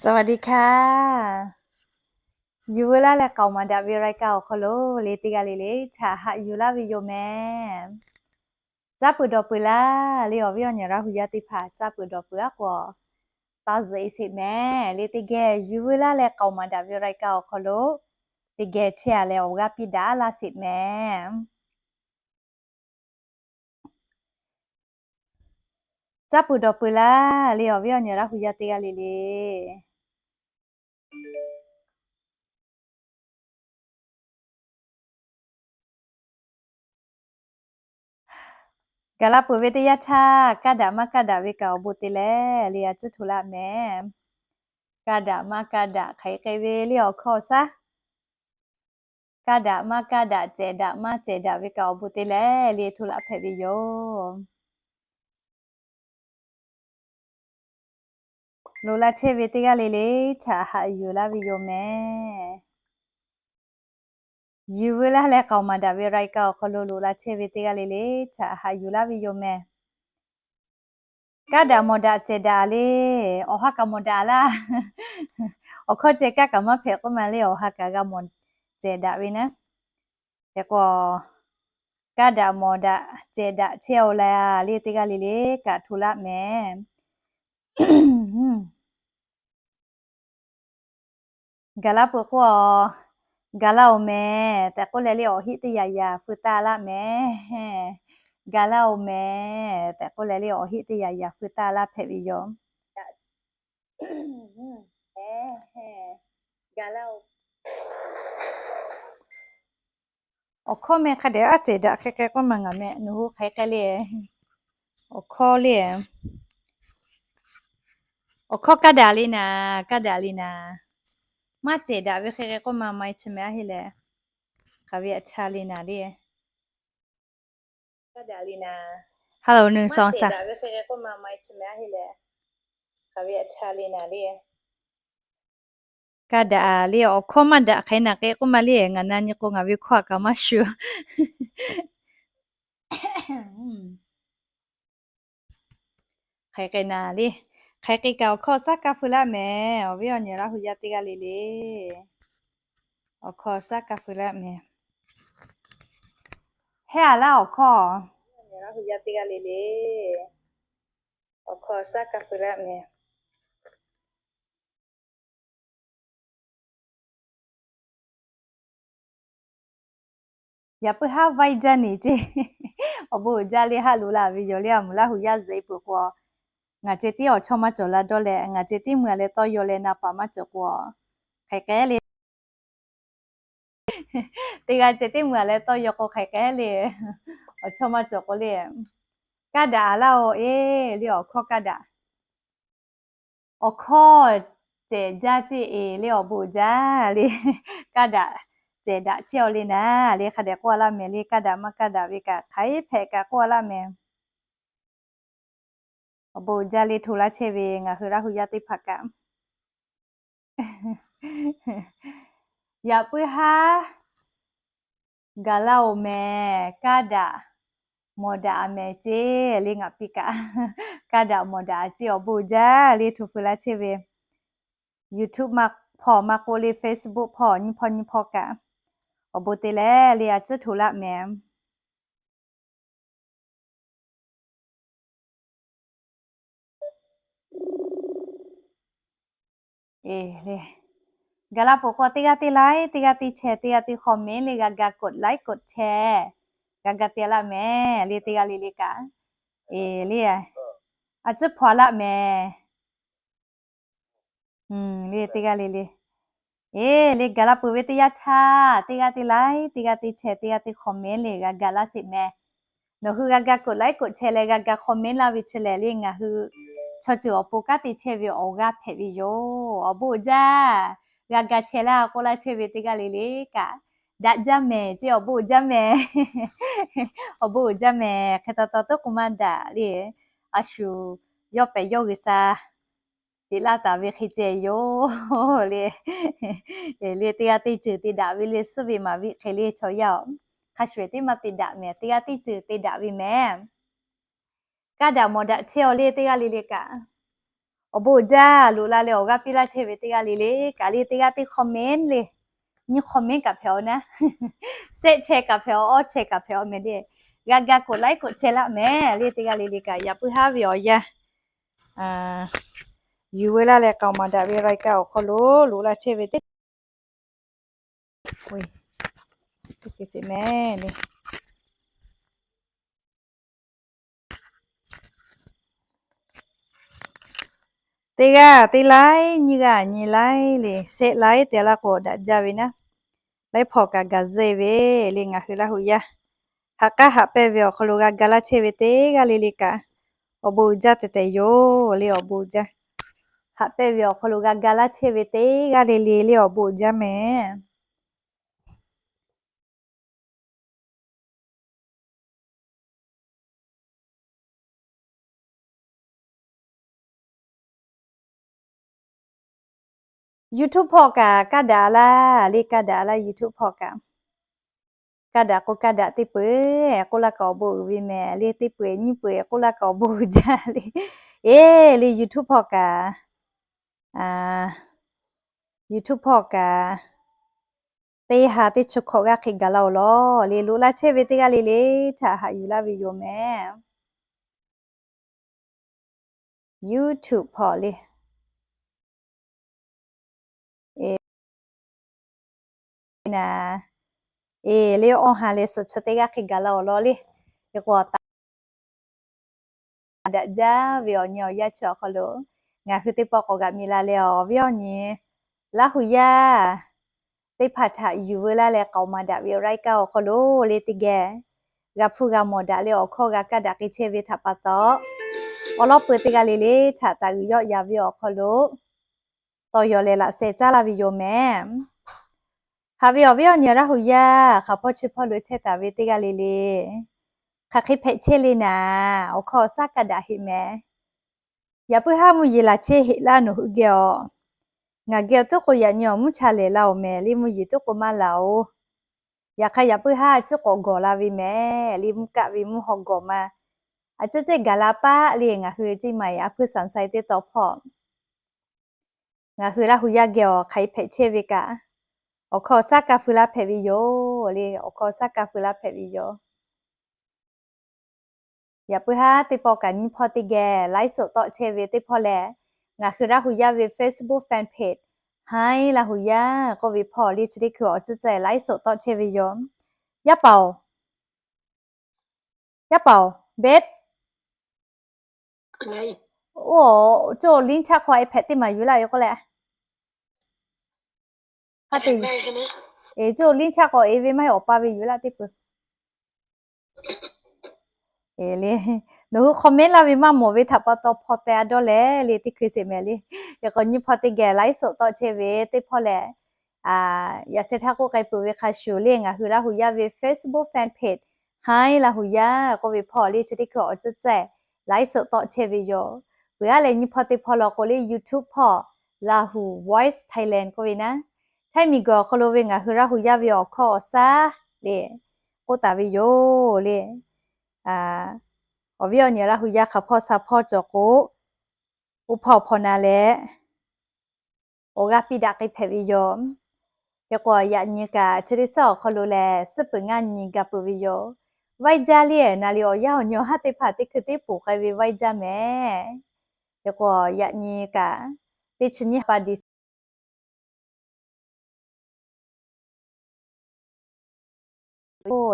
สวัสดีค่ะ Yuˬ veu laˇ leh k'aoˍ maˍ daꞈ ve รายการ awˬ hk'aw lo le teˇ g'aˇ le le htaꞈ haꞈ yuˬ laˇ ve yoˬ mehˍ. Caˇ peuˬ dawˬ peuˬ laˇ le awˬ viˉ awˬ nyi Laˇ hu yaˇ teˇ hpaˍ, caˇ peuˬ dawˬ peuˬ aˉ k'o taˇ zuhꞈ e sheˍ mehˍ le. Teˇ geh Yuˬ veu laˇ leh k'aoˍ maˍ daꞈ ve รายการ awˬ hk'aw lo teˇ geh chehˇ a leh awˬ g'aˇ piˇ daꞈ laˇ sheˍ mehˍ. Caˇ peuˬ dawˬ peuˬ laˇ le awˬ viˉ awˬ nyi Laˇ hu yaˇ teˇ g'aˇ le le. Gaˬ la peuˬ ve teˇ yanˇ htaˇ, kaˇ daꞈ maˇ kaˇ daꞈ ve kaꞈ awˬ bon te leh le a ciˉ hto laˇ mehˍ. Kaˇ daꞈ maˇ kaˇ daꞈ hk'aˬ hk'e k'ai ve le awˬ hkawˇ awˬ shaˉ. Kaˇ daꞈ maˇ kaˇ daꞈ, cehˬ daꞈ maˇ cehˬ daꞈ ve kaꞈ awˬ bon te leh le hto laˇ hpehꞈ ve yoˬ. Loꞈ la chehˇ ve teˇ g'aˇ le le htaꞈ haꞈ yuˬ laˇ ve yoˬ mehˍ. Yuˬ veu laˇ leh k'aoˍ maˍ daꞈ ve รายการ awˬ hk'aw lo loꞈ la chehˇ ve teˇ g'aˇ le le htaꞈ haꞈ yuˬ laˇ ve yoˬ mehˍ. Kaˇ daꞈ mawˬ daꞈ cehˬ daꞈ le, awˬ ha kaꞈ mawˬ daꞈ laˇ. Awˬ hkawˇ ceh kaˇ kaꞈ maˇ hpehꞈ k'oˆ ma le, awˬ ha kaꞈ g'a mawˬ cehˬ daꞈ ve naˉ. Hk'e k'o, kaˇ daꞈ mawˬ daꞈ cehˬ daꞈ chehˇ-oˬ le, le teˇ g'aˇ le le kaꞈ hto laˇ mehˍ. Gaˬ la peuˬ k'o, gaˬ la-oˬ mehˍ tehꞈ k'oˆ leh le awˬ heˆ teˇ yaꞈ yaꞈ feu taˇ laˇ mehˍ. Gaˬ la-oˬ mehˍ tehꞈ k'oˆ leh le awˬ heˆ teˇ yaꞈ yaꞈ feu taˇ laˇ hpehꞈ ve yoˬ. Awˬ hkawˇ meh hk'a dehꞈ aˉ cehˬ daꞈ hk'e k'ai k'oˆ ma ngaˬ meh nawˬ hui hk'aˬ hk'e k'ai le. Awˬ hkawˇ le, awˬ hkawˇ kaˇ daꞈ le naˍ, kaˇ daꞈ le naˍ. Maˇ cehˬ daꞈ ve hk'e k'ai k'oˆ ma, maˇ e chi meh aˉ heˆ leh, hk'aˬ ve aꞈ cha le naˍ le. Kaˇ daꞈ le naˍ. Hello, nui song sa. Kaˇ daꞈ le, awˬ hkawˇ maˇ daꞈ hk'e naˍ k'e k'oˆ ma le, ngaˬ na nyi k'o ngaˬ ve hkawˇ aꞈ kaꞈ maˇ shuˍ. Hk'aˬ hk'e naˍ le, hk'aˬ hk'e kaꞈ awˬ hkawˇ shaˉ kaˇ feu laˇ mehˍ. Awˬ viˉ awˬ nyi Laˇ hu yaˇ teˇ g'aˇ le le, awˬ hkawˇ shaˉ kaˇ feu laˇ mehˍ. Heˆ a laˇ awˬ hkawˇ, Laˇ hu yaˇ teˇ g'aˇ le le, awˬ hkawˇ shaˉ kaˇ feu laˇ mehˍ. Yaꞈ puiˉ haˉ vaiˇ jaˇ neˬ ceˇ. Awˬ bon uiˍ jaˇ le haˉ lo la ve yoˬ le. A muˍ Laˇ hu yaˇ zuhꞈ e peuˬ k'o, ngaˬ ceh tiˉ awˬ chawˇ maˇ cawˬ la dawˇ leh, ngaˬ ceh tiˉ mui a leh tawˇ yaw leh na paˍ maˇ cawˬ k'o, hk'aˬ hk'e le. Teˇ g'aˇ ceh tiˉ mui a leh tawˇ yaw k'o hk'aˬ hk'e le. Awˬ chawˇ maˇ cawˬ k'o le. Kaˇ daꞈ a laˇ-oˬ e, le awˬ hkawˇ kaˇ daꞈ. Awˬ hkawˇ cehˬ jaˇ ceˇ e le awˬ bon uiˍ jaˇ le. Kaˇ daꞈ cehˬ daꞈ chehˇ-oˬ le naˍ le. Hk'a dehꞈ k'oˆ a laˇ mehˍ le, kaˇ daꞈ maˇ kaˇ daꞈ ve kaꞈ hk'aˬ hk'e hpehꞈ kaꞈ k'oˆ a laˇ mehˍ. Awˬ bon uiˍ jaˇ le hto laˇ chehˇ ve ngaˬ hui Laˇ hu yaˇ teˇ hpaˍ kaꞈ. Yaꞈ puiˉ haˉ gaˬ laˇ-oˬ mehˍ, kaˇ daꞈ mawˬ daꞈ a mehˍ ceˇ le ngaˬ piˇ kaꞈ. Kaˇ daꞈ mawˬ daꞈ a ceˇ awˬ bon uiˍ jaˇ le hto feu laˇ chehˇ ve. YouTube maˇ hpawˇ maˇ k'oˆ le Facebook hpawˇ nyiˇ hpawˇ nyiˇ hpawˇ kaꞈ awˬ bon te leh le a ciˉ hto laˇ mehˍ. Gaˬ la peuˬ k'o teˇ g'aˇ teˇ like, teˇ g'aˇ teˇ share, teˇ g'aˇ teˇ comment le g'a ga กดไลค์ กดแชร์ g'a ga te laˇ mehˍ le teˇ g'aˇ le le kaꞈ. Le a ciˉ hpaw laˇ mehˍ. Le teˇ g'aˇ le le. E le gaˬ la peuˬ ve teˇ yanˇ htaˇ, teˇ g'aˇ teˇ like, teˇ g'aˇ teˇ share, teˇ g'aˇ teˇ comment le g'a ga laˇ sheˍ mehˍ. Nawˬ hui g'a ga กดไลค์ กดแชร์ leh g'a ga comment laˇ ve chi lehˬ le ngaˬ hui chaw ceuˬ awˬ pon kanˉ te chehˇ ve awˬ g'aˇ hpehꞈ ve yoˬ. Awˬ bon uiˍ jaˇ. G'a ga share laˇ k'oˆ laˇ chehˇ ve teˇ g'aˇ le le kaꞈ, daꞈ jaˇ mehˍ ceˇ awˬ bon uiˍ jaˇ mehˍ. Awˬ bon uiˍ jaˇ mehˍ. Hk'e taw taw tuˉ k'o maˇ daꞈ le. A shu yawˇ pehˍ yawˇ G'uiˬsha teꞈ laˇ taˍ ve hk'e ceh yoˬ le. Le teˇ g'aˇ teˇ ceuˬ te daꞈ ve le suhˉ ve maˍ ve hk'e le chaw yaˇ-oˬ, hk'a shuˍ eˬ teˇ maˇ te daꞈ mehˍ. Teˇ g'aˇ teˇ ceuˬ te daꞈ ve mehˍ. Kaˇ daꞈ mawˬ daꞈ chehˇ-aw le teˇ g'aˇ le le kaꞈ. awˬ bon uiˍ jaˇ loꞈ la leh awˬ g'aˇ piˇ laˇ chehˇ ve teˇ g'aˇ le le kaꞈ le teˇ g'aˇ teˇ comment le, nyiˇ comment kaꞈ hpehꞈ-aw naˉ, shehˆ chehˇ kaꞈ hpehꞈ-aw, awˇ chehˇ kaꞈ hpehꞈ-aw meh le, g'a ga k'oꞈ laiˉ k'oꞈ chehˇ laˆ meh le teˇ g'aˇ le le kaꞈ yaꞈ puiˉ haˉ ve awˬ yanˇ yuˬ veu laˇ leh k'aoˍ maˍ daꞈ ve raiˍ kaꞈ awˬ hk'aw lo loꞈ la chehˇ ve teˇ teˇ g'aˇ teˇ laiˉ nyiˇ g'aˇ nyi laiˉ le shehˆ laiˉ te laˇ k'o daꞈ jaˇ ve naˉ, laiˉ hpaw kaꞈ gaˬ zeˇ ve le ngaˬ hui Laˇ hu yaˇ haꞈ k'aˉ haꞈ pehnˇ ve awˬ hk'aw lo g'a ga laˇ chehˇ ve teˇ g'aˇ le le kaꞈ awˬ bon uiˍ jaˇ tehꞈ tehꞈ yoˬ le awˬ bon uiˍ jaˇ. Haꞈ pehnˇ ve awˬ hk'aw lo g'a ga laˇ chehˇ ve teˇ g'aˇ le le le awˬ bon uiˍ jaˇ meh. YouTube hpawˇ kaꞈ kaˇ daꞈ laˇ le, kaˇ daꞈ laˇ YouTube hpawˇ kaꞈ. Kaˇ daꞈ k'o kaˇ daꞈ teˇ peuˬ k'oˆ laˇ kaꞈ awˬ bon uiˍ ve meh le, teˇ peuˬ nyiˇ peuˬ k'oˆ laˇ kaꞈ awˬ bon uiˍ jaˇ le. Eˬ le YouTube hpawˇ kaꞈ, YouTube hpawˇ kaꞈ teˇ ha teˇ chi hkawꞈ g'aˇ hk'e gaˬ la-oˬ lawˬ le, loꞈ la chehˇ ve teˇ g'aˇ le le htaꞈ haꞈ yuˬ laˇ ve yoˬ meh. YouTube hpawˇ le. Eˬ, eˬ le awˇ ha leh suhˍ chi teˇ g'aˇ hk'e gaˬ la-oˬ lawˬ le. Eˬ k'o taˍ daꞈ jaˇ ve awˬ nyi awˬ yanˇ chi awˬ hk'aw lo ngaˬ hui teˇ pawˆ k'awꞈ g'aꞈ mi la leh awˬ viˉ awˬ nyi Laˇ hu yaˇ teˇ hpaˍ htaꞈ yuˬ veu laˇ leh k'aoˍ maˍ daꞈ ve raiˍ kaꞈ awˬ hk'aw lo le teˇ geh g'a hpuˇ g'a mawˬ daꞈ leh awˬ hkawˇ g'a kaˇ daꞈ k'ai chehˇ ve htaꞈ pa taw, awˬ lawn peuˬ teˇ g'aˇ le le htaꞈ taˍ g'uiˬ yawˆ yan ve awˬ hk'aw lo tawˇ yaw leh laꞈ sheh caˉ laˇ ve yoˬ meh. Haꞈ ve awˬ viˉ awˬ nyi Laˇ hu yaˇ hk'aˬ hpawˇ chi hpawˇ lo chehˇ taˍ ve teˇ g'aˇ le le hk'aˬ hk'e hpehꞈ chehˇ le naˍ, awˬ hkawˇ awˬ shaˉ kaˇ daꞈ heꞈ meh. Yaꞈ puiˉ haˉ mvuhˇ yeˬ laˬ chehˇ heꞈ laˇ nawˬ hui geh-oˬ. Ngaˬ geh awˬ tuˉ k'o yaꞈ nyi awˬ mvuhˇ cha lehˬ la-oˬ meh le, mvuhˇ yeˬ tuˉ k'o maˇ laˬ-oˬ. Yaꞈ hk'aˇ yaꞈ puiˉ haˉ a ciˉ k'awꞈ gawˬ la ve meh le, mvuhˇ kaˆ ve mvuhˇ haw gawˬ ma a ciˉ cehˇ gaˬ la paˆ le ngaˬ hui ceˇ maˬ aˬ hpuiˇ saˍ sai teˇ taw hpawˇ ngaˬ hui Laˇ hu yaˇ geh-oˬ hk'aˬ hk'e hpehꞈ chehˇ ve kaꞈ, awˬ hkawˇ awˬ shaˉ kaˇ feu laˇ hpehꞈ ve yoˬ le, awˬ hkawˇ awˬ shaˉ kaˇ feu laˇ hpehꞈ ve yoˬ. Yaꞈ puiˉ haˉ teˇ pawˆ kaꞈ nyiˇ hpawˇ teˇ geh ไลฟ์สด tawˆ chehˇ ve teˇ hpawˇ lehˬ, ngaˬ hui Laˇ hu yaˇ ve Facebook fan page Hi Laˇ hu yaˇ k'oˆ ve hpawˇ le chi teˇ hkui awˬ ciˉ cehˇ ไลฟ์สด tawˆ chehˇ ve yoˬ. Yaˇ paˍ-oˬ, yaˇ paˍ-oˬ, Beth, oˇ, coˇ liˇ chaˆ hk'aw iPad teˇ maˬ yuˬ laˇ ve k'oˆ leh, ha te, eˬ, coˇ liˇ chaˆ k'awꞈ e ve maˇ heˆ, awˬ pa ve yuˬ laˇ teˇ peuˬ. Eˬ le, nawˬ hui comment laˇ ve maˇ mawˬ ve htaꞈ pa taw hpaw teh a dawˇ leh le teˇ hkui sheˍ meh le. Yaꞈ k'aw nyiˇ hpawˇ teˇ geh ไลฟ์สด tawˆ chehˇ ve teˇ hpawˇ lehˬ, yaꞈ sheh htaˇ k'oˆ k'ai peuˬ ve hk'a shuˍ le ngaˬ hui Laˇ hu yaˇ ve Facebook fan page Hi Laˇ hu yaˇ k'oˆ ve hpawˇ le chi teˇ hkui awˬ ciˉ cehˇ ไลฟ์สด tawˆ chehˇ ve yoˬ. Peuˬ aˉ leh nyiˇ hpawˇ teˇ hpawˇ law k'o le YouTube hpawˇ Lahu Voice Thailand k'oˆ ve naˉ, Htaiˇ miˬ guiˬ awˬ hk'aw lo ve ngaˬ hui Laˇ hu yaˇ ve awˬ hkawˇ awˬ shaˉ le k'oˆ taˍ ve yoˬ le. Awˬ viˉ awˬ nyi Laˇ hu yaˇ hk'aˬ hpawˇ sha hpawˇ cawˬ k'o, oˇ hpawˇ hpawˇ na leh awˬ g'aˇ piˇ daꞈ k'ai hpehꞈ ve yoˬ. Hk'e k'o yaꞈ nyi kaꞈ chi teˇ shaˉ awˬ hk'aw lo lehˬ suhˉ peuˬ ngaˇ nyi ga peuˬ ve yoˬ. Vaiˇ jaˇ le naˍ liꞈ awˬ yanˇ awˬ nyi awˬ haˉ teˇ hpaˍ teˇ hkui teˇ poˬ k'ai ve vaiˇ jaˇ meh. Hk'e k'o yaꞈ nyi kaꞈ teˇ chi nyiˇ ha pa December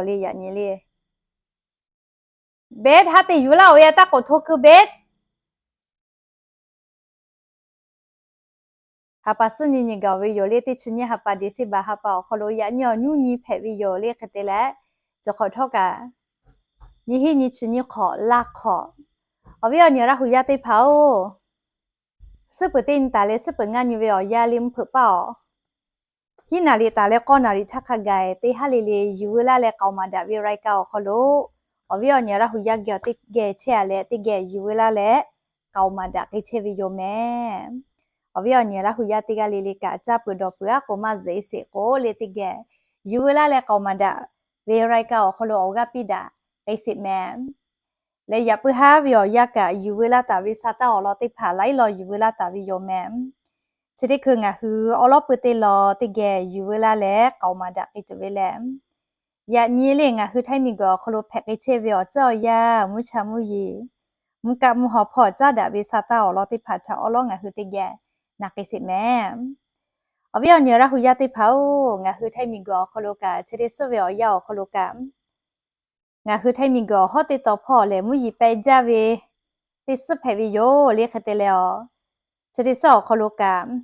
le yaꞈ nyi le, Beth ha te yuˬ laˇ-oˬ, yaꞈ taˇ k'awꞈ hto keu Beth. Ha pa suhˉ nyi nyi gaˬ ve yoˬ le, teˇ chi nyiˇ ha pa December ha pa awˬ hk'aw lo yaꞈ nyi awˬ nyi nyi hpehꞈ ve yoˬ le. Hk'e te leh, cawˬ hk'awꞈ htawˇ kaꞈ nyiˇ hinˉ nyiˇ chi nyiˇ hk'awꞈ laˇ hk'awꞈ. Awˬ viˉ awˬ nyi Laˇ hu yaˇ teˇ hpaˍ-oˬ, suhˉ peuˬ teˇ nyi taˍ leh suhˉ peuˬ ngaˇ nyi ve awˬ yanˇ le mvuhˇ hpeuꞈ paˇ-oˬ, hiˉ naˍ riˍ taˍ leh k'awˇ naˍ riˍ htaˇ hk'a gaˬ teˇ haˉ le le yuˬ veu laˇ leh k'aoˍ maˍ daꞈ ve raiˍ kaꞈ awˬ hk'aw lo, awˬ viˉ awˬ nyi Laˇ hu yaˇ geh awˬ teˇ geh chehˇ a leh teˇ geh yuˬ veu laˇ leh k'aoˍ maˍ daꞈ k'ai chehˇ ve yoˬ meh. Awˬ viˉ awˬ nyi Laˇ hu yaˇ teˇ g'aˇ le le kaꞈ caˇ peuˬ dawˬ peuˬ aˉ k'o maˇ zeꞈ sheˍ k'o le teˇ geh yuˬ veu laˇ leh k'aoˍ maˍ daꞈ ve raiˍ kaꞈ awˬ hk'aw lo awˬ g'aˇ piˇ daꞈ k'ai sheˍ meh. Leh yaꞈ puiˉ haˉ ve awˬ yanˇ kaꞈ yuˬ veu laˇ taˍ ve sa taˇ awˬ lawn teˇ hpaˍ laiˉ law yuˬ veu laˇ taˍ ve yoˬ mehˍ. Chi teˇ hkui ngaˬ hui awˉ lawˉ pui teˇ law teˇ geh yuˬ veu laˇ leh k'aoˍ maˍ daꞈ k'ai tuˬ ve lehˬ, yaꞈ nyi lehˬ ngaˬ hui Htaiˇ miˬguiˬ awˬ hk'aw lo hpehꞈ k'ai chehˇ ve awˬ ceuˬ awˬ yanˇ mvuhˇ cha mvuhˇ yeˬ, mvuhˇ kaˆ mvuhˇ haw hpawˇ caˉ daꞈ ve sa taˇ awˬ lawn teˇ hpaˍ htaꞈ awˉ lawˉ ngaˬ hui teˇ geh na k'ai sheˍ mehˍ. Awˬ viˉ awˬ nyi Laˇ hu yaˇ teˇ hpaˍ-oˬ, ngaˬ hui Htaiˇ miˬguiˬ awˬ hk'aw lo kaꞈ chi teˇ suhˉ ve awˬ yanˇ awˬ hk'aw lo kaꞈ ngaˬ hui Htaiˇ miˬguiˬ awˬ hawˉ teˇ taw hpawˇ lehˬ mvuhˇ yeˬ peh jaˇ ve teˇ suhˉ hpehꞈ ve yoˬ le. Hk'e te leh awˬ, chi teˇ suhˉ awˬ hk'aw lo kaꞈ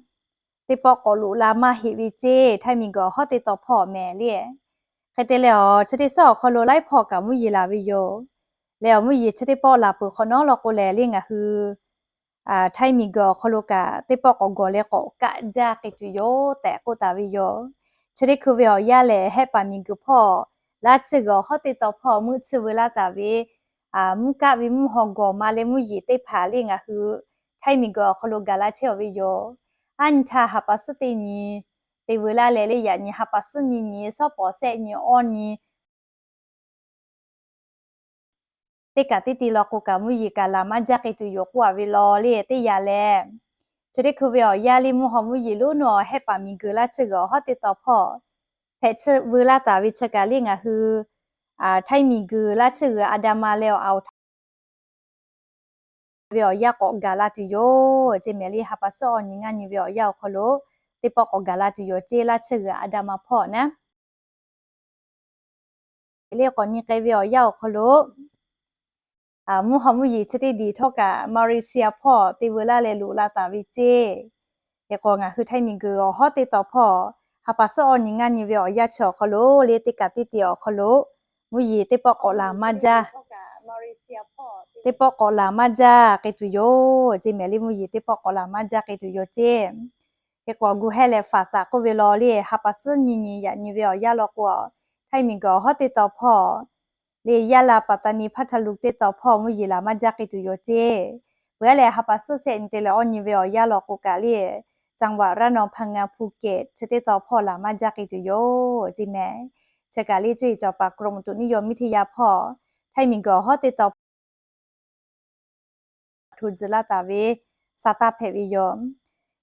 teˇ pawˆ k'awꞈ loꞈ la maˇ heꞈ ve ceˇ, Htaiˇ miˬguiˬ awˬ hawˉ teˇ taw hpawˇ mehˍ le. Hk'e te leh awˬ, chi teˇ suhˉ awˬ hk'aw lo laiˉ hpawˇ kaꞈ mvuhˇ yeˬ laˬ ve yoˬ. Leh awˬ mvuhˇ yeˬ chi teˇ pawˆ laˬ peuˬ hk'awꞈ nawˉ law k'o lehˬ le ngaˬ hui Htaiˇ miˬguiˬ awˬ hk'aw lo kaꞈ teˇ pawˆ k'awꞈ gawˬ leh k'awꞈ kaˆ jaˇ k'ai tuˬ yoˬ tehꞈ k'oˆ taˍ ve yoˬ. Chi teˇ hkui ve awˬ yanˇ lehˬ, Hehˆ paˍ miˬguiˬ hpawˇ laˇ tsuhˇ g'uiˬ awˬ hawˉ teˇ taw hpawˇ meuˆ tsuhˇ veu laˇ taˍ ve mvuhˇ kaˆ ve mvuhˇ haw gawˬ ma leh mvuhˇ yeˬ teˇ hpaˍ le ngaˬ hui Htaiˇ miˬguiˬ awˬ hk'aw lo gaˬ la chehˇ ve yoˬ. Aˉ nyi htaˇ ha pa suhˉ teˇ nyi te veu laˇ leh le yaꞈ nyi ha pa suhˉ nyi nyi, shawˉ pawˍ sehˆ nyi awˇ nyi teˇ kaꞈ teˇ ti law k'o kaꞈ mvuhˇ yeˬ kaꞈ laˬ maˇ jaˇ k'ai tuˬ yoˬ k'oˆ a ve law le teˇ yanˇ lehˬ, chi teˇ hkui ve awˬ yanˇ le mvuhˇ haw mvuhˇ yeˬ lonˉ nawˬ Hehˆ paˍ miˬguiˬ laˇ tsuhˇ g'uiˬ awˬ hawˉ teˇ taw hpawˇ hpehꞈ tsuhˇ veu laˇ taˍ ve chi kaꞈ le ngaˬ hui Htaiˇ miˬguiˬ laˇ tsuhˇ g'uiˬ Aˍdanˍ ma leh awˬ Aˍhtoˍ ve awˬ yanˇ k'awꞈ gaˬ la tuˬ yoˬ ceˇ mehˍ le. Ha pa suhˉ awˇ nyi ngaˇ nyi ve awˬ yanˇ awˬ hk'aw lo teˇ pawˆ k'awꞈ gaˬ la tuˬ yoˬ ceˇ, laˇ tsuhˇ g'uiˬ Aˍdanˍ ma hpawˇ naˉ le k'awꞈ nyi k'ai ve awˬ yanˇ awˬ hk'aw lo mvuhˇ haw mvuhˇ yeˬ chi teˇ diˬ htawˇ kaꞈ Malaysia hpawˇ te veu laˇ leh loꞈ la taˍ ve ceˇ. Hk'e k'o ngaˬ hui Htaiˇ miˬguiˬ awˬ hawˉ teˇ taw hpawˇ ha pa suhˉ awˇ nyi ngaˇ nyi ve awˬ yanˇ chi awˬ hk'aw lo le teˇ kaꞈ teˇ ti awˬ hk'aw lo mvuhˇ yeˬ teˇ pawˆ k'awꞈ laˬ maˇ jaˇ teˇ pawˆ k'awꞈ laˬ maˇ jaˇ k'ai tuˬ yoˬ ceˇ mehˍ le. Mvuhˇ yeˬ teˇ pawˆ k'awꞈ laˬ maˇ jaˇ k'ai tuˬ yoˬ ceˇ. Hk'e k'o gu hehˇ leh faˍ taˍ k'oˆ ve law le ha pa suhˉ nyi nyi yaꞈ nyi ve awˬ yanˇ law k'o, Htaiˇ miˬguiˬ awˬ hawˉ teˇ taw hpawˇ le Yaˇ laˇ Paˍtaˍniˆ Hpaˇ htaˇ luˬ teˇ taw hpawˇ mvuhˇ yeˬ laˬ maˇ jaˇ k'ai tuˬ yoˬ ceˇ. Peuˬ a leh ha pa suhˉ sehˆ nyi te leh awˇ nyi ve awˬ yanˇ law k'o kaꞈ le จังหวัดระนอง พังงา ภูเก็ต chi teˇ taw hpawˇ laˬ maˇ jaˇ k'ai tuˬ yoˬ ceˇ mehˍ. Chi kaꞈ le cuˇ yiˍ cawˬ paˍ กรมอุตุนิยมวิทยา hpawˇ Htaiˇ miˬguiˬ awˬ hawˉ teˇ taw hto tzuhˬ laˇ taˍ ve sa taˇ hpehꞈ ve yoˬ.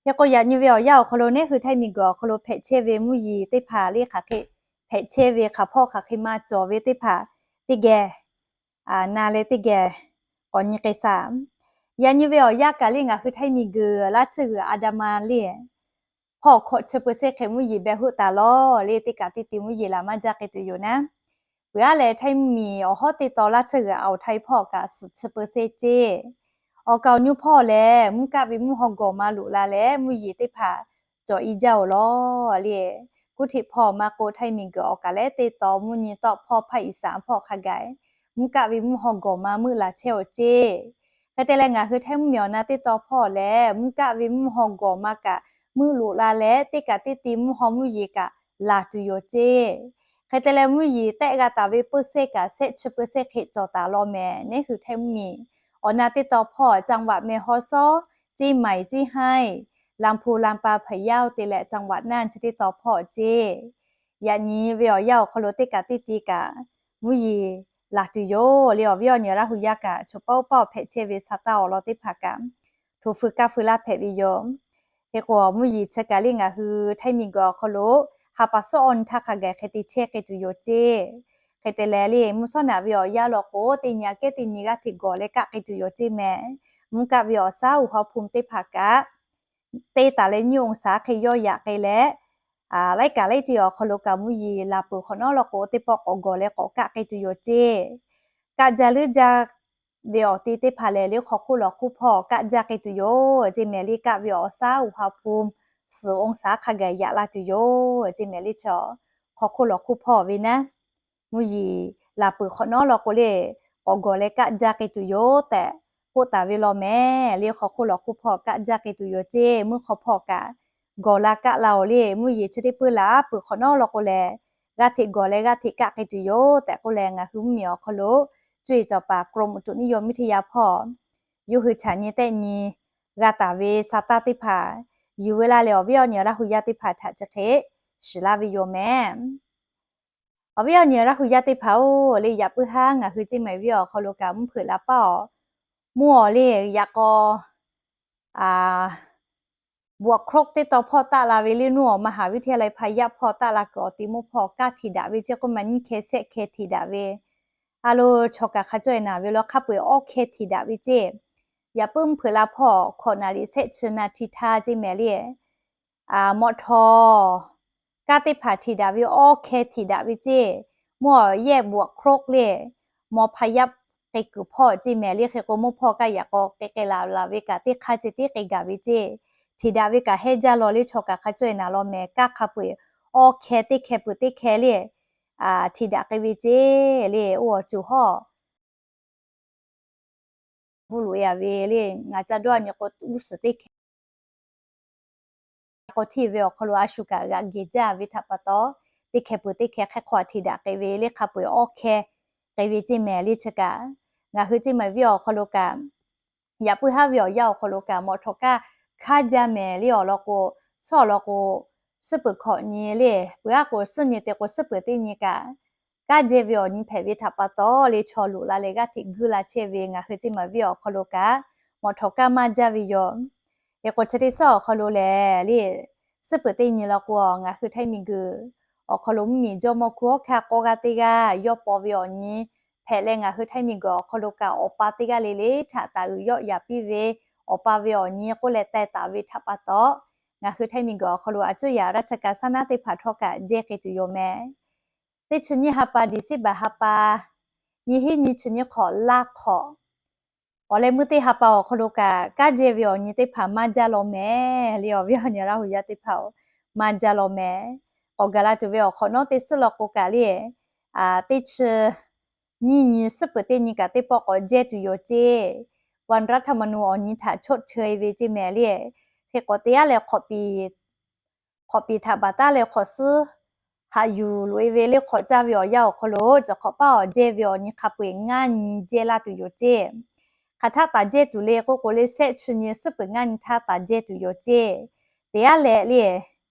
Hk'e k'o yaꞈ nyi ve awˬ yanˇ awˬ hk'aw lo neˉ hui Htaiˇ miˬguiˬ awˬ hk'aw lo hpehꞈ chehˇ ve mvuhˇ yeˬ teˇ hpaˍ le hk'aˬ hk'e hpehꞈ chehˇ ve hk'aˬ hpawˇ hk'aˬ hk'e maˇ cawˬ ve teˇ hpaˍ teˇ geh na leh teˇ geh k'awꞈ nyi k'ai shaˍ. Yaꞈ nyi ve awˬ yanˇ kaꞈ le ngaˬ hui Htaiˇ miˬguiˬ laˇ tsuhˇ g'uiˬ Aˍdanˍ ma le hpawˇ hkawꞈ chi peu ceh hk'e mvuhˇ yeˬ beh hoˆ taˍ law le teˇ kaꞈ teˇ ti mvuhˇ yeˬ laˬ maˇ jaˇ k'ai tuˬ yoˬ naˉ. Peuˬ a leh Htaiˇ miˬ awˬ hawˉ teˇ taw laˇ tsuhˇ g'uiˬ Aˍtaˍ hpawˇ kaꞈ suhˍ chi peu ceh ceˇ. Awˬ kaˍ awˬ nyu hpawˇ lehˬ mvuhˇ kaˆ ve mvuhˇ haw gawˬ ma loꞈ la leh mvuhˇ yeˬ teˇ hpaˍ cawˬ i jaˇ-oˬ law le. Kuˇ htiꞈ hpawˇ maˇ k'oˆ Htaiˇ miˬguiˬ awˬ kaˍ leh teˇ taw mvuhˇ nyi tawˆ hpawˇ hpaˇ iˍ saˍ hpawˇ hk'a gaˬ mvuhˇ kaˆ ve mvuhˇ haw gawˬ ma meuˆ laˬ chehˇ-oˬ ceˇ. Hk'e te leh ngaˬ hui Htaiˇ mvuhˇ miˬ awˬ na teˇ taw hpawˇ lehˬ mvuhˇ kaˆ ve mvuhˇ haw gawˬ ma kaꞈ meuˆ loꞈ la leh teˇ kaꞈ teˇ ti mvuhˇ haw mvuhˇ yeˬ kaꞈ laˬ tuˬ yoˬ ceˇ. Hk'e te leh mvuhˇ yeˬ tehˆ g'a taˍ ve เปอร์เซ็นต์ kaꞈ shehˆ chi peu ceh hk'e cawˬ taˍ law mehˍ. Neˉ hui Htaiˇ mvuhˇ miˬ awˬ na teˇ taw hpawˇ จังหวัดแม่ฮ่องสอน เชียงใหม่ เชียงราย ลำพูน ลำปาง พะเยา te leh จังหวัดน่าน chi teˇ taw hpawˇ ceˇ. Yaꞈ nyi ve awˬ yanˇ awˬ hk'aw lo teˇ kaꞈ teˇ ti kaꞈ mvuhˇ yeˬ laˬ tuˬ yoˬ le. Awˬ viˉ awˬ nyi Laˇ hu yaˇ kaꞈ chaw pawˆ pawˆ hpehꞈ chehˇ ve sa taˇ awˬ lawn teˇ hpaˍ kaꞈ hto feu kaˇ feu laˇ hpehꞈ ve yoˬ. Hk'e k'o mvuhˇ yeˬ chi kaꞈ le ngaˬ hui Htaiˇ miˬguiˬ awˬ hk'aw lo ha pa suhˉ awˇ nyi htaˇ hk'a gaˬ hk'e te chehˇ k'ai tuˬ yoˬ ceˇ. Hk'e te leh le mvuhˇ shawˉ naꞈ ve awˬ yanˇ law k'o teˇ nyi aꞈ kehˉ teˇ nyi g'aˇ hteꞈ gawˬ leh kaˆ k'ai tuˬ yoˬ ceˇ mehˍ. Mvuhˇ kaˆ ve awˬ shaˉ uˬ haw hpu teˇ hpaˍ kaꞈ teˇ taˍ leh nyiˇ องศา hk'e yawˇ yaꞈ k'ai leh laiˉ kaꞈ laiˉ ceuˬ awˬ hk'aw lo kaꞈ mvuhˇ yeˬ laˬ peuˬ hk'awꞈ nawˉ law k'o teˇ pawˆ k'awꞈ gawˬ leh k'awꞈ kaˆ k'ai tuˬ yoˬ ceˇ. Kaˆ jaˇ leuˉ jaˇ ve awˬ te teˇ hpaˍ lehˬ le hk'aw hk'oˆ lawˬ hk'oˆ hpawˇ kaˆ jaˇ k'ai tuˬ yoˬ ceˇ mehˍ. Le kaˆ ve awˬ shaˉ uˬ haw hpu suhˍ องศา hk'a gaˬ yaꞈ la tuˬ yoˬ ceˇ mehˍ. Le chaw hk'aw hk'oˆ lawˬ hk'oˆ hpawˇ ve naˉ mvuhˇ yeˬ laˬ peuˬ hk'awꞈ nawˉ law k'o le k'awꞈ gawˬ leh kaˆ jaˇ k'ai tuˬ yoˬ tehꞈ k'oˆ taˍ ve law mehˍ. Le hk'aw hk'oˆ lawˬ hk'oˆ hpawˇ kaˆ jaˇ k'ai tuˬ yoˬ ceˇ. Mvuhˇ hk'aw hpawˇ kaꞈ gawˬ la kaˆ la-oˬ le mvuhˇ yeˬ chi teˇ peuˇ laˬ peuˬ hk'awꞈ nawˉ law k'o lehˬ g'aˇ hteꞈ gawˬ leh g'aˇ hteꞈ kaˆ k'ai tuˬ yoˬ tehꞈ k'oˆ leh ngaˬ hui mvuhˇ miˬ awˬ hk'aw lo cuˇ yiˍ cawˬ paˍ กรมอุตุนิยมวิทยา hpawˇ yoˇ hui chaꞈ nyi tehˆ nyi g'a taˍ ve sa taˇ teˇ hpaˍ yuˬ veu laˇ leh awˬ viˉ awˬ nyi Laˇ hu yaˇ teˇ hpaˍ htaꞈ chi hk'e shiˍ laˇ ve yoˬ mehˍ. Awˬ viˉ awˬ nyi Laˇ hu yaˇ teˇ hpaˍ-oˬ, le yaꞈ puiˉ haˉ ngaˬ hui ceˇ maˬ viˉ awˬ hk'aw lo kaꞈ mvuhˇ hpeuꞈ la paˇ-oˬ. Mvuhˇ awˬ le yaꞈ k'aw บวกครบ teˇ taw hpawˇ taˆ la ve le, nuˇ awˬ มหาวิทยาลัย hpaˍ yaˇ hpawˇ taˆ la kuiˬ awˬ ti mawˇ hpawˇ kaˇ htiꞈ daꞈ ve ceˇ k'oˆ ma nyiˇ hkeh shehˆ hkeh htiꞈ daꞈ ve, a lo chaw kaꞈ hk'a cawˇ e naˍ ve law hk'a peu-eˬ awˇ hkeh htiꞈ daꞈ ve ceˇ. Yaꞈ puiˉ mvuhˇ hpeuꞈ la hpawˇ hkawꞈ naˍ riˍ shehˆ chi na hti htaˇ ceˇ mehˍ le, mawꞈ htawˍ kaˇ teˇ hpaˍ htiꞈ daꞈ ve awˇ hkeh htiꞈ daꞈ ve ceˇ. Mvuhˇ awˬ แยกบวกครบ le, mawˇ hpaˍ yaˇ k'e kuiˬ hpawˇ ceˇ mehˍ le, hk'e k'o mawˇ hpawˇ kaˇ yaꞈ k'aw k'e k'e laˬ laˬ ve kaꞈ teˇ hk'aˇ ceh tiˉ k'e gaˬ ve ceˇ. Htiꞈ daꞈ ve kaꞈ hehnˇ jaˇ law le, chaw kaꞈ hk'a cawˇ e naˍ law mehˍ, kaˇ hk'a peu-eˬ awˇ hkeh teˇ hkeh peuˬ teˇ hkeh le, htiꞈ daꞈ k'e ve ceˇ le, oˇ awˬ coˬ hawˇ bvuhˇ loꞈ e a ve le, ngaˬ ca dawˇ a nyi k'o, uˉ suhˍ teˇ hkeh k'aw htiˇ ve awˬ hk'aw lo a shu kaꞈ g'aꞈ geh jaˇ ve htaꞈ pa taw, teˇ hkeh peuˬ teˇ hkeh hk'e hk'aw htiꞈ daꞈ k'e ve le, hk'a peu-eˬ awˇ hkeh k'e ve ceˇ mehˍ le. Chi kaꞈ ngaˬ hui ceˇ maˬ viˉ awˬ hk'aw lo kaꞈ, yaꞈ puiˉ haˉ ve awˬ yanˇ awˬ hk'aw lo kaꞈ mawꞈ htawˍ kaˇ hk'aˇ jaˇ mehˍ le, awˬ lawn k'o, suhˉ awˬ lawn k'o, suhˉ peuˬ hkawꞈ nyi le, peuˬ aˉ k'o suhˉ nyi te k'o suhˉ peuˬ teˇ nyi kaꞈ, kaˇ jehˇ ve awˬ nyi hpehꞈ ve htaꞈ pa taw le, chaw loꞈ la leh g'aˇ hteꞈ guiˇ la chehˇ ve ngaˬ hui ceˇ maˬ viˉ awˬ hk'aw lo kaꞈ, mawꞈ htawˍ kaˇ maˇ jaˇ ve yoˬ. Hk'e k'o chi teˇ suhˉ awˬ hk'aw lo lehˬ le, suhˉ peuˬ teˇ nyi law k'o, ngaˬ hui Htaiˇ miˬguiˬ awˬ hk'aw lo mvuhˇmiˬ jawˇmawˇ hku hawˉ hkanˇ k'awˇ g'aˇ teˇ g'aˇ yawˇ paw ve awˬ nyi hpehꞈ leh, ngaˬ hui Htaiˇ miˬguiˬ awˬ hk'aw lo kaꞈ awˬ pa teˇ g'aˇ le le htaꞈ taˍ uiˍ yawˆ yaꞈ piˇ ve, awˬ pa ve awˬ nyi k'oˆ leh teh taˍ ve htaꞈ pa taw, ngaˬ hui Htaiˇ miˬguiˬ awˬ hk'aw lo a cuˇ yaꞈ ราชการ saˉ naˉ teˇ hpaˍ htawˇ kaꞈ jehˇ k'e tuˬ yoˬ mehˍ. Teˇ chi nyiˇ ha pa December ha pa, nyiˇ hinˉ nyiˇ chi nyiˇ hk'awꞈ laˇ hk'awꞈ awˬ leh meuˇ teˇ ha pa awˬ hk'aw lo kaꞈ, kaˇ jehˇ ve awˬ nyi teˇ hpaˍ maˇ jaˇ law mehˍ le, awˬ viˉ awˬ nyi Laˇ hu yaˇ teˇ hpaˍ-oˬ, maˇ jaˇ law mehˍ. K'awꞈ gaˬ la tuˬ ve awˬ hk'awꞈ nawˉ teˇ suhˉ law k'o kaꞈ le, teˇ chi nyiˇ nyi suhˉ peuˬ teˇ nyi kaꞈ teˇ pawˆ k'awꞈ jehˇ tuˬ yoˬ ceˇ. วันรัฐธรรมนูญ awˬ nyi htaꞈ ชดเชย ve ceˇ mehˍ le. Hk'e k'awꞈ te yaˇ leh hk'awꞈ piˍ hk'awꞈ piˍ htaꞈ baˬ taˉ leh hk'awꞈ suhˉ haꞈ yuˬ loꞈ e ve le, hk'awꞈ caˇ ve awˬ yanˇ awˬ hk'aw lo cawˬ hk'awꞈ paˇ awˬ jehˇ ve awˬ nyi hk'a peu-eˬ ngaˇ nyi jehˇ laˇ tuˬ yoˬ ceˇ. Hk'aˬ htaˇ taˍ jehˇ tuˬ le k'oˆ k'o le, shehˆ chi nyi suhˉ peuˬ ngaˇ nyi htaˇ taˍ jehˇ tuˬ yoˬ ceˇ. Te yaˇ leh le,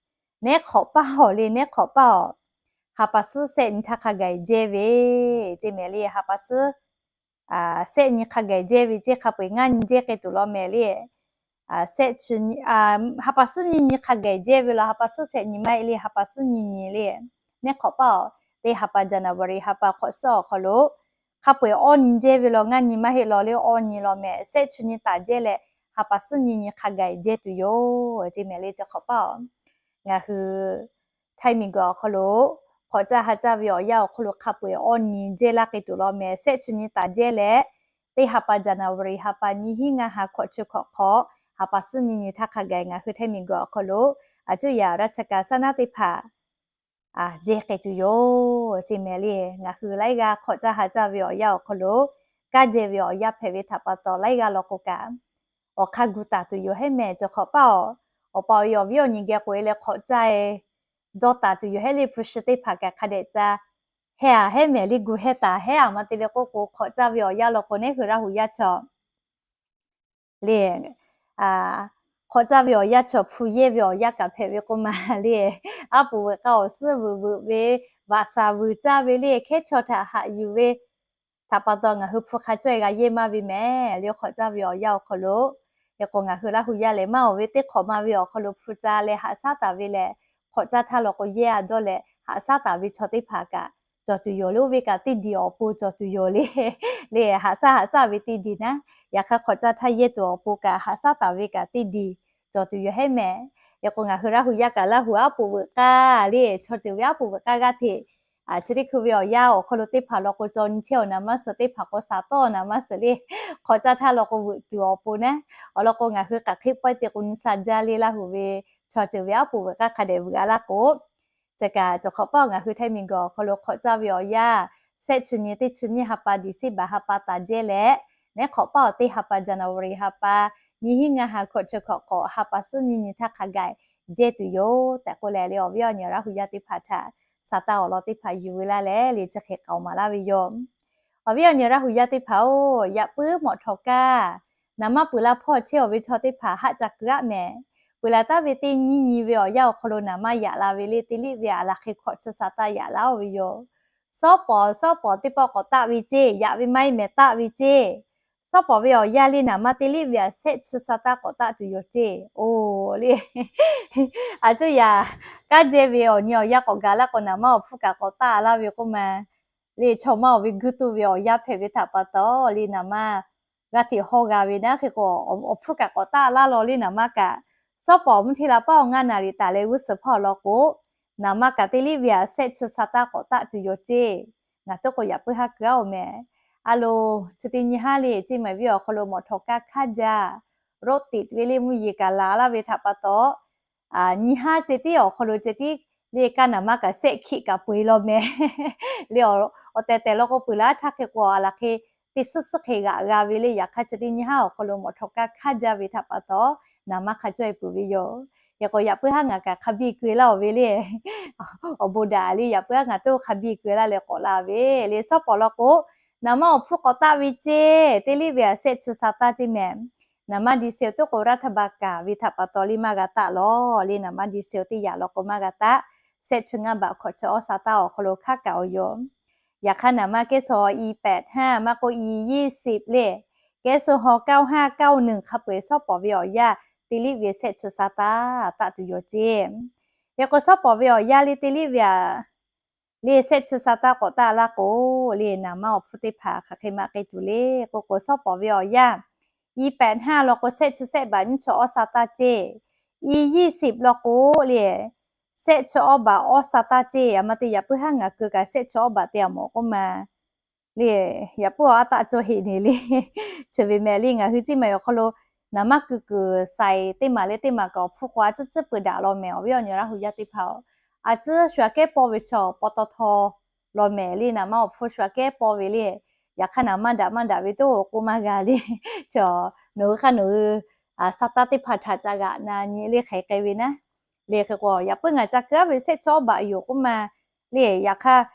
nehˉ hk'awꞈ paˇ awˬ le, nehˉ hk'awꞈ paˇ awˬ, ha pa suhˉ shehˆ nyi htaˇ hk'a gaˬ jehˇ ve ceˇ mehˍ le. Ha pa suhˉ shehˆ nyi hk'a gaˬ jehˇ ve ceˇ, hk'a peu-eˬ ngaˇ nyi jehˇ k'ai tuˬ law mehˍ le. Shehˆ chi nyi, ha pa suhˉ nyiˇ nyi hk'a gaˬ jehˇ ve law, ha pa suhˉ shehˆ nyi maˇ heˆ le, ha pa suhˉ nyiˇ nyi le. Nehˉ hk'awꞈ paˇ awˬ, teˇ ha pa January ha pa hk'awꞈ suhˉ awˬ hk'aw lo hk'a peu-eˬ awˇ nyi jehˇ ve law, ngaˇ nyi maˇ heˆ law le, awˇ nyi law mehˍ. Shehˆ chi nyi taˍ jehˇ leh, ha pa suhˉ nyiˇ nyi hk'a gaˬ jehˇ tuˬ yoˬ ceˇ mehˍ le. Cawˬ hk'awꞈ paˇ awˬ, ngaˬ hui Htaiˇ miˬguiˬ awˬ hk'aw lo hk'awꞈ caˇ ha caˇ ve awˬ yanˇ awˬ hk'aw lo hk'a peu-eˬ awˇ nyi jehˇ laˇ k'ai tuˬ law mehˍ. Shehˆ chi nyi taˍ jehˇ leh, teˇ ha pa January ha pa nyiˇ hinˉ ngaˇ ha hkawꞈ chi hkawꞈ hk'awꞈ, ha pa suhˉ nyiˇ nyi htaˇ hk'a gaˬ ngaˬ hui Htaiˇ miˬguiˬ awˬ hk'aw lo a cuˇ yaꞈ ราชการ saˉ naˉ teˇ hpaˍ jehˇ k'ai tuˬ yoˬ ceˇ mehˍ le. Ngaˬ hui laiˉ g'aˇ hk'awꞈ caˇ ha caˇ ve awˬ yanˇ awˬ hk'aw lo, kaˇ jehˇ ve awˬ yanˇ hpehꞈ ve htaꞈ pa taw laiˉ g'aˇ law k'o kaꞈ, awˬ hk'aˇ gu taˍ tuˬ yoˬ heˉ mehˍ. Cawˬ hk'awꞈ paˇ awˬ, awˬ pa awˬ e awˬ viˉ awˬ nyi geh k'oꞈ e leh hk'awꞈ caˇ e dawˇ taˍ tuˬ yoˬ heˉ le. Hpu shi teˇ hpaˍ kaꞈ hk'a dehꞈ ca heh a heˉ mehˍ le, gu heh taˍ heˉ a maˇ te le k'oˆ k'o, hk'awꞈ caˇ ve awˬ yanˇ law k'o, nehˉ hui Laˇ hu yaˇ chaw le, hk'awꞈ caˇ ve awˬ yanˇ chaw hpu yehˇ ve awˬ yanˇ kaꞈ hpehꞈ ve k'oˆ ma le. Aˉ poꞈ veuꞈ k'aˇ awˬ suhˉ veuꞈ veuꞈ ve, vaꞈ shaˍ vuiˬ caˇ ve le, hkehˉ chaw htaꞈ haꞈ yuˬ ve htaꞈ pa taw ngaˬ hui hpu hk'a cawˇ e g'a yehˇ maˇ ve mehˍ le. Hk'awꞈ caˇ ve awˬ yanˇ awˬ hk'aw lo, hk'e k'o ngaˬ hui Laˇ hu yaˇ lehˬ maˇ awˬ ve teˇ hk'awꞈ ma ve awˬ hk'aw lo hpu ca leh haꞈ shaˉ taˍ ve lehˬ, hk'awꞈ caˇ htaˇ law k'o yehˇ a dawˇ leh haꞈ shaˉ taˍ ve chaw teˇ hpaˍ kaꞈ cawˬ tuˬ yoˬ le. Oˇ ve kaꞈ teˇ diˬ awˬ pon cawˬ tuˬ yoˬ le. Le haꞈ shaˉ haꞈ shaˉ ve teˇ diˬ naˉ, yaꞈ hk'aˇ hk'awꞈ caˇ htaˇ yehˇ tuˬ awˬ pon kaꞈ haꞈ shaˉ taˍ ve kaꞈ teˇ diˬ cawˬ tuˬ yoˬ heˉ mehˍ. Hk'e k'o ngaˬ hui Laˇ hu yaˇ kaꞈ Laˇ hu aˉ poꞈ veuꞈ k'aˇ le, chaw ceuˬ ve aˉ poꞈ veuꞈ k'aˇ g'aˇ hteꞈ chi teˇ hkui ve awˬ yanˇ awˬ hk'aw lo teˇ hpaˍ law k'o, caw nyi chehˇ awˬ naˍ maˇ suhˍ, teˇ hpaˍ k'o shaˍ tawˆ awˬ naˍ maˇ suhˍ le. Hk'awꞈ caˇ htaˇ law k'o veuꞈ tuˬ awˬ pon naˉ, awˬ lawn k'o ngaˬ hui k'aˬ hk'e pawehˇ te k'o nyi sha jaˇ le. Laˇ hu ve chaw ceuˬ ve aˉ poꞈ veuꞈ k'aˇ hk'a dehꞈ veuꞈ a laˇ k'o, chi kaꞈ cawˬ hk'awꞈ paˇ ngaˬ hui Htaiˇ miˬguiˬ awˬ hk'aw lo hk'awꞈ caˇ ve awˬ yanˇ, shehˆ chi nyi teˇ chi nyiˇ ha pa December ha pa taˍ jehˇ leh, nehˉ hk'awꞈ paˇ awˬ teˇ ha pa January ha pa nyiˇ hinˉ ngaˇ ha hkawꞈ chi hkawꞈ hk'awꞈ, ha pa suhˉ nyiˇ nyi htaˇ hk'a gaˬ jehˇ tuˬ yoˬ tehꞈ k'oˆ leh le, awˬ viˉ awˬ nyi Laˇ hu yaˇ teˇ hpaˍ htaꞈ shaˍ taˇ awˬ lawn teˇ hpaˍ yuˬ ve laˇ leh le, chi hk'e k'aoˍ maˍ laˇ ve yoˬ. Awˬ viˉ awˬ nyi Laˇ hu yaˇ teˇ hpaˍ-oˬ, yaꞈ puiˉ mawꞈ htawˍ kaˇ naˍ manˇ peuˬ la hpawˇ chehˇ awˬ ve chaw teˇ hpaˍ haˆ ca keu aˆ mehˍ. Peuˬ laˬ taˍ ve teˇ nyiˇ nyi ve awˬ yanˇ awˬ hk'aw lo naˍ manˇ yaꞈ la ve le, teˇ liˇ ve aˬ laˬ hk'e hkawꞈ chi shaˍ taˇ yaꞈ laˇ oˬ ve yoˬ. Sawˉ pawˍ, sawˉ pawˍ teˇ pawˆ k'awꞈ taˆ ve ceˇ, yaꞈ ve maˇ heˆ mehˍ taˆ ve ceˇ. Sawˉ pawˍ ve awˬ yanˇ le naˍ manˇ teˇ liˇ ve aꞈ shehˆ chi sa taˇ k'awꞈ taˆ tuˬ yoˬ ceˇ. Oˬ le, a cuˇ yaꞈ, kanˉ jehˇ ve awˬ nyi awˬ yanˇ k'awꞈ gaˬ laˇ k'o, naˍ manˇ awˬ hpfuhˇ kaꞈ k'awꞈ taˆ laˇ ve k'oˆ ma le, chaw maˇ awˬ ve guˇ tuˬ ve awˬ yanˇ hpehꞈ ve htaꞈ pa taw le, naˍ manˇ g'aˇ hteꞈ hawˇ g'a ve naˉ hk'e k'o, awˬ hpfuhˇ kaꞈ k'awꞈ taˆ laˇ law le naˍ manˇ kaꞈ. Sawˉ pawˍ mvuhˇ hteˇ la paˉ awˬ ngaˇ naˍ riˍ taˍ leh g'uˇ suhˍ hpawˇ law k'o, naˍ manˇ kaꞈ teˇ liˇ ve aꞈ shehˆ chi sa taˇ k'awꞈ taˆ tuˬ yoˬ ceˇ. Ngaˬ tuˉ k'o yaꞈ puiˉ haˉ keu aˉ oˬ mehˍ. A loˬ, chi teˇ nyi haˉ le ceˇ mehˍ, viˉ awˬ hk'aw lo mawˬ htawˍ kaˇ hk'aˇ jaˇ, road test ve le mvuhˇ yeˬ kaꞈ laˬ laˇ ve htaꞈ pa taw, nyi haˉ ceh tiˉ awˬ hk'aw lo ceh tiˉ le kaˇ naˍ manˇ kaꞈ shehˆ hkiˆ kaꞈ peu eˬ law mehˍ le. Awˬ tehˬ tehˬ law k'o peuˬ laˇ htaˇ hk'e k'o, a laˬ hk'e teˇ suhˉ suhˉ hk'e g'aꞈ g'a ve le. Yaꞈ hk'aˇ chi teˇ nyi haˉ awˬ hk'aw lo mawˬ htawˍ kaˇ hk'aˇ jaˇ ve htaꞈ pa taw, naˍ manˇ hk'a cawˇ e peuˬ ve yoˬ. Hk'e k'o yaꞈ puiˉ haˉ ngaˬ kaꞈ hk'a biˇ keu laˇ oˬ ve le. Awˬ bon daꞈ le, yaꞈ puiˉ haˉ ngaˬ tuˉ hk'a biˇ keu laˇ leh k'awꞈ la ve le. Sawˉ pawˍ law k'o, naˍ manˇ awˬ hpfuhˇ k'awꞈ taˆ ve ceˇ, teˇ liˇ ve aꞈ shehˆ chi sa taˇ ceˇ mehˍ. Naˍ manˇ diesel tuˉ k'o raˇ htaˇ ba kaˍ ve htaꞈ pa taw le maˇ g'a taˆ lawˬ le. Naˍ manˇ diesel teˇ yaꞈ law k'o maˇ g'a taˆ, shehˆ chi ngaˇ baꞈ hkawꞈ chi awˇ sa taˇ awˬ hk'aw lo hk'aˉ kaꞈ awˬ yoˬ. Yaꞈ hk'aˇ naˍ manˇ kehˉ suh haw i pehꞈ haˇ maˇ k'oˆ i yiˇ siˍ le, kehˉ suh haw kaˇ haˇ kaˇ nuˬ hk'a peu eˬ sawˉ pawˍ ve awˬ yanˇ teˇ liˇ ve shehˆ chi sa taˇ taˆ tuˬ yoˬ ceˇ. Hk'e k'o sawˉ pawˍ ve awˬ yanˇ le teˇ liˇ ve aꞈ le shehˆ chi sa taˇ k'awꞈ taˆ laˇ k'o le, naˍ manˇ awˬ hpfuhˇ teˇ hpaˍ hk'aˬ hk'e maˇ k'e tuˬ le k'oˆ k'o, sawˉ pawˍ ve awˬ yanˇ i pehꞈ haˇ law k'o shehˆ chi sehˆ baꞈ nyiˇ chi awˇ sa taˇ ceˇ, i yiˇ siˍ law k'o le shehˆ chi awˇ baꞈ awˇ sa taˇ ceˇ. A ma te yaꞈ puiˉ haˉ ngaˬ keu kaꞈ shehˆ chi awˇ baꞈ te a mawˬ k'oˆ ma le, yaꞈ puiˉ awˬ aˉ taˆ cawˇ heˆ ne le. Chi ve mehˍ le ngaˬ hui ceˇ mehˍ awˬ hk'aw lo naˍ manˇ keu kuiˬ saiˍ teˇ maˬ le teˇ maˬ kaꞈ awˬ hpfuhˇ k'o a ciˉ ciˉ peuˬ daꞈ law mehˍ. Awˬ viˉ awˬ nyi Laˇ hu yaˇ teˇ hpaˍ-oˬ, a ciˉ shu aꞈ kehˉ pawˇ ve chaw paw taw htaw law mehˍ le. Naˍ manˇ awˬ hpfuhˇ shu aꞈ kehˉ pawˇ ve le. Yaꞈ hk'aˇ naˍ manˇ daꞈ maˇ daꞈ ve toˇ k'oˆ maˇ g'a le. Chaw, nawˬ hui hk'aˇ nawˬ hui sa taˇ teˇ hpaˍ htaꞈ ca g'aꞈ na nyi le hk'aˬ hk'e k'ai ve naˉ le. Hk'e k'o yaꞈ puiˉ ngaˬ ca keu aˉ ve shehˆ chi awˇ baꞈ yoˬ k'oˆ ma le. Yaꞈ hk'aˇ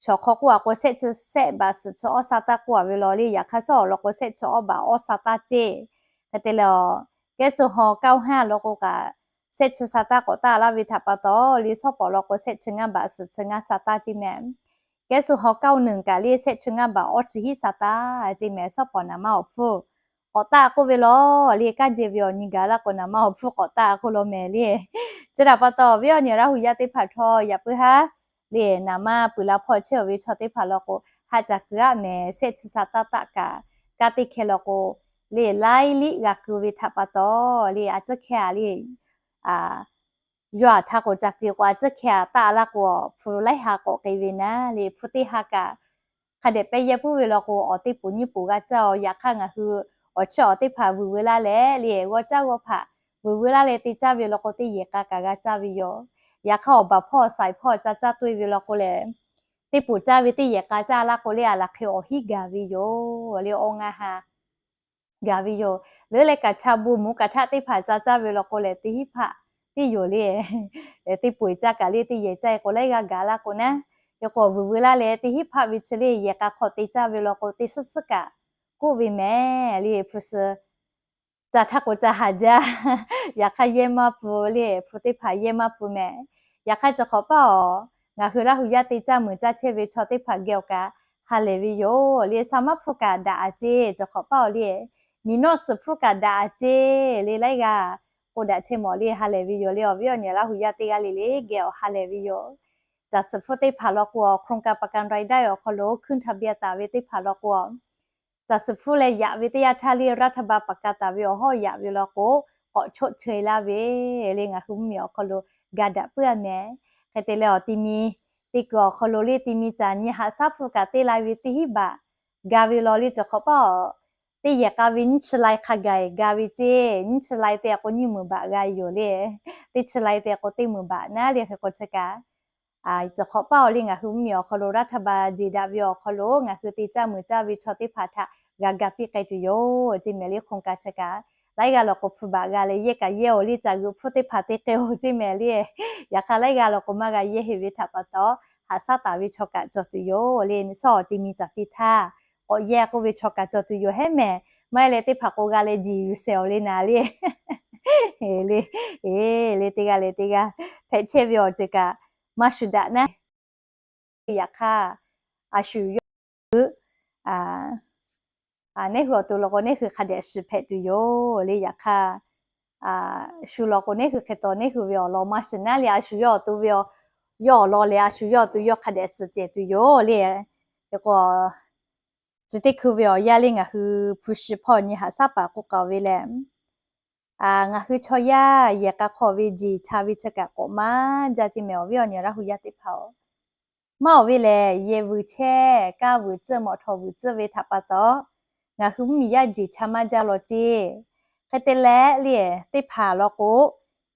chaw hk'aw k'oˆ a k'o shehˆ chi sehˆ baꞈ suhˍ chi awˇ sa taˇ k'oˆ a ve law le. Yaꞈ hk'aˇ sawˉ awˬ lawn k'o shehˆ chi awˇ baꞈ awˇ sa taˇ ceˇ. Hk'e te leh, kehˉ suh haw kaˇ haˇ law k'o kaꞈ shehˆ chi sa taˇ k'awꞈ taˆ laˇ ve htaꞈ pa taw le, sawˉ pawˍ law k'o shehˆ chi ngaˇ baꞈ suhˍ chi ngaˇ sa taˇ ceˇ mehˍ. Kehˉ suh haw kaˇ nuˬ kaꞈ le shehˆ chi ngaˇ baꞈ awˇ chi hiˉ sa taˇ ceˇ mehˍ. Sawˉ pawˍ naˍ manˇ awˬ hpfuhˇ k'awꞈ taˆ k'oˆ ve law le, kanˉ jehˇ ve awˬ nyi gaˬ laˇ k'o naˍ manˇ awˬ hpfuhˇ k'awꞈ taˆ k'oˆ law mehˍ le. Chi htaꞈ pa taw viˉ awˬ nyi Laˇ hu yaˇ teˇ hpaˍ htawˇ yaꞈ puiˉ haˉ le, naˍ manˇ peuˬ la hpawˇ chehˇ ve chaw teˇ hpaˍ law k'o, haˆ ca keu aˉ mehˍ. Shehˆ chi sa taˇ taˆ kaꞈ, kanˉ teˇ hkeh law k'o le laiˉ liˆ g'a keu ve htaꞈ pa taw le, a ciˉ hkeh a le, yawˇ aꞈ htaˇ k'o ca keu k'o a ciˉ hkeh a taˆ laˇ k'o, hpu laiˉ ha k'awꞈ k'e ve naˉ le, hpu teˇ ha kaꞈ hk'a dehꞈ pehˇ yehˇ puiˉ ve law k'o, awˬ teˇ poˬ nyiˇ poˬ g'a caˇ-oˬ. Yaꞈ hk'aˇ ngaˬ hui awˬ chiˇ awˬ teˇ hpaˍ vuiˬ veu laˇ leh le, g'aw caˇ g'aw hpaꞈ vuiˬ veu laˇ leh te caˇ ve law k'o, teˇ yehˬ k'a kaꞈ g'a caˇ ve yoˬ. Yaꞈ hk'aˇ awˬ baˬ hpawˇ awˬ saiˍ hpawˇ ca caˇ tuˬ ve law k'o lehˬ, teˇ poˬ caˇ ve teˇ yehˬ k'a caˇ laˇ k'o le, a laˬ hk'e awˬ hiˉ gaˬ ve yoˬ le, awˬ ngaˇ ha gaˬ ve yoˬ. Leuˉ leh kaꞈ cha bon moˍ kaꞈ htaˆ teˇ hpaˍ ca caˇ ve law k'o lehˬ, teˇ hiˉ hpaˆ tiˉ yoˬ le. Teˇ poˬ caˇ kaꞈ le teˇ yehˬ caˇ k'o laiˉ g'aˇ gaˬ laˇ k'o naˉ. Hk'e k'o vuiˬ veu laˇ leh teˇ hiˉ hpaˆ ve chi le yehˬ k'a hk'aw te caˇ ve law k'o, teˇ suhˉ suhˉ kaꞈ k'oˆ ve mehˍ le, hpu suh ca htaˇ k'o ca haˍ jaˇ. Yaꞈ hk'aˇ yehˇ maˇ pun le, hpu teˇ hpaˍ yehˇ maˇ pun mehˍ. Yaꞈ hk'aˇ cawˬ hk'awꞈ paˇ-oˬ, ngaˬ hui Laˇ hu yaˇ te caˇ muiˬ caˇ chehˇ ve chaw teˇ hpaˍ geh awˬ kaꞈ ha lehˬ ve yoˬ le. Sa maˇ hpfuhˇ kaꞈ daꞈ a ceˇ. Cawˬ hk'awꞈ paˇ-oˬ le, miˬ nawˆ suhˍ hpfuhˇ kaꞈ daꞈ a ceˇ le. Laiˉ g'aˇ k'o daꞈ chehˇ mawˬ le, ha lehˬ ve yoˬ le. Awˬ viˉ awˬ nyi Laˇ hu yaˇ teˇ g'aˇ le le geh awˬ ha lehˬ ve yoˬ. Caˬ suhˍ hpfuhˇ teˇ hpaˍ law k'o, โครงการประกันรายได้ awˬ hk'aw lo hkunˉ htaˇ biˇ taˍ ve teˇ hpaˍ law k'o, caˬ suhˍ hpfuhˇ leh yaꞈ ve teˇ yanˇ htaˇ le, รัฐบาล ประกัน taˍ ve awˬ hawˉ yaꞈ ve law k'o, k'awꞈ ชดเชย laˇ ve le. Ngaˬ hui mvuhˇmiˬ awˬ hk'aw lo ga daꞈ puiˉ a mehˍ. Hk'e te leh awˬ ti mi teˇ kuiˬ awˬ hk'aw lo le, ti mi caˬ nyi haꞈ shaˉ hpu kaꞈ te lai ve teˇ hiˉ baꞈ ga ve law le, cawˬ hk'awꞈ paˇ-oˬ, teˇ yehˬ k'a ve nyiˇ chi lai hk'a gaˬ ga ve ceˇ. Nyiˇ chi lai te k'o nyiˇ meunˍ baꞈ g'a yoˬ le. Teˇ chi lai te k'o teˇ meunˍ baꞈ naˉ le. Hk'e k'o chi kaꞈ cawˬ hk'awꞈ paˇ-oˬ le, ngaˬ hui mvuhˇmiˬ awˬ hk'aw lo รัฐบาล jeˬ daꞈ ve awˬ hk'aw lo ngaˬ hui te caˇ muiˬ caˇ ve chaw teˇ hpaˍ htaꞈ g'a ga piˇ k'ai tuˬ yoˬ ceˇ mehˍ le. โครงการ chi kaꞈ laiˉ g'aˇ law k'o hpu baꞈ g'a leh yehˇ kaꞈ yehˇ-oˬ le, caˬ g'uꞈ hpfuhˇ teˇ hpaˍ te k'ai-oˬ ceˇ mehˍ le. Yaꞈ hk'aˇ laiˉ g'aˇ law k'o maˇ g'a yehˇ heˆ ve htaꞈ pa taw, haꞈ shaˉ taˍ ve chaw kaꞈ cawˬ tuˬ yoˬ le. Sawˉ awˬ ti mi caˬ te htaˇ k'awꞈ yehˇ k'oˆ ve chaw kaꞈ cawˬ tuˬ yoˬ hehˉ mehˍ. Maˇ heˆ leh teˇ hpaˍ k'o g'a leh jeˬ yuˬ shehˍ-oˬ le naˍ le. Le, le teˇ g'aˇ leh teˇ g'aˇ hpehꞈ chehˇ ve awˬ ceuˬ kaꞈ maˇ shuˍ daꞈ naˉ. Yaꞈ hk'aˇ a shu yawˇ hui, neˇ hui awˬ to law k'o neˇ hui hk'a dehꞈ shiˍ hpehꞈ tuˬ yoˬ le. Yaꞈ hk'aˇ, shu law k'o neˇ hui hk'e taw neˇ hui ve awˬ lawn maˇ shiˍ naˉ le, a shu yawˇ awˬ to ve, yawˇ awˬ lawn leh a shu yawˇ awˬ to yawˇ hk'a dehꞈ shiˍ cehˬ tuˬ yoˬ le. Hk'e k'o, chi teˇ hkui ve awˬ yanˇ le ngaˬ hui hpu shi hpawˇ nyi haꞈ shaˉ paˍ k'oˆ k'aoˍ ve lehˬ, ngaˬ hui chaw yaˇ yehˬ k'a hk'aw ve jeˬ cha ve chi kaꞈ k'awꞈ maˇ jaˇ ceˇ mehˍ. Awˬ viˉ awˬ nyi Laˇ hu yaˇ teˇ hpaˍ-oˬ, maˇ awˬ ve lehˬ yehˬ vuiˬ chehˇ, kaˇ vuiˬ tcuhˇ, mawꞈ htawˍ vuiˬ tcuhˇ ve htaꞈ pa taw, ngaˬ hui mvuhˇmiˬ yaˇ jeˬ cha maˇ jaˇ lawˬ ceˇ. Hk'e te leh le, teˇ hpaˍ law k'o,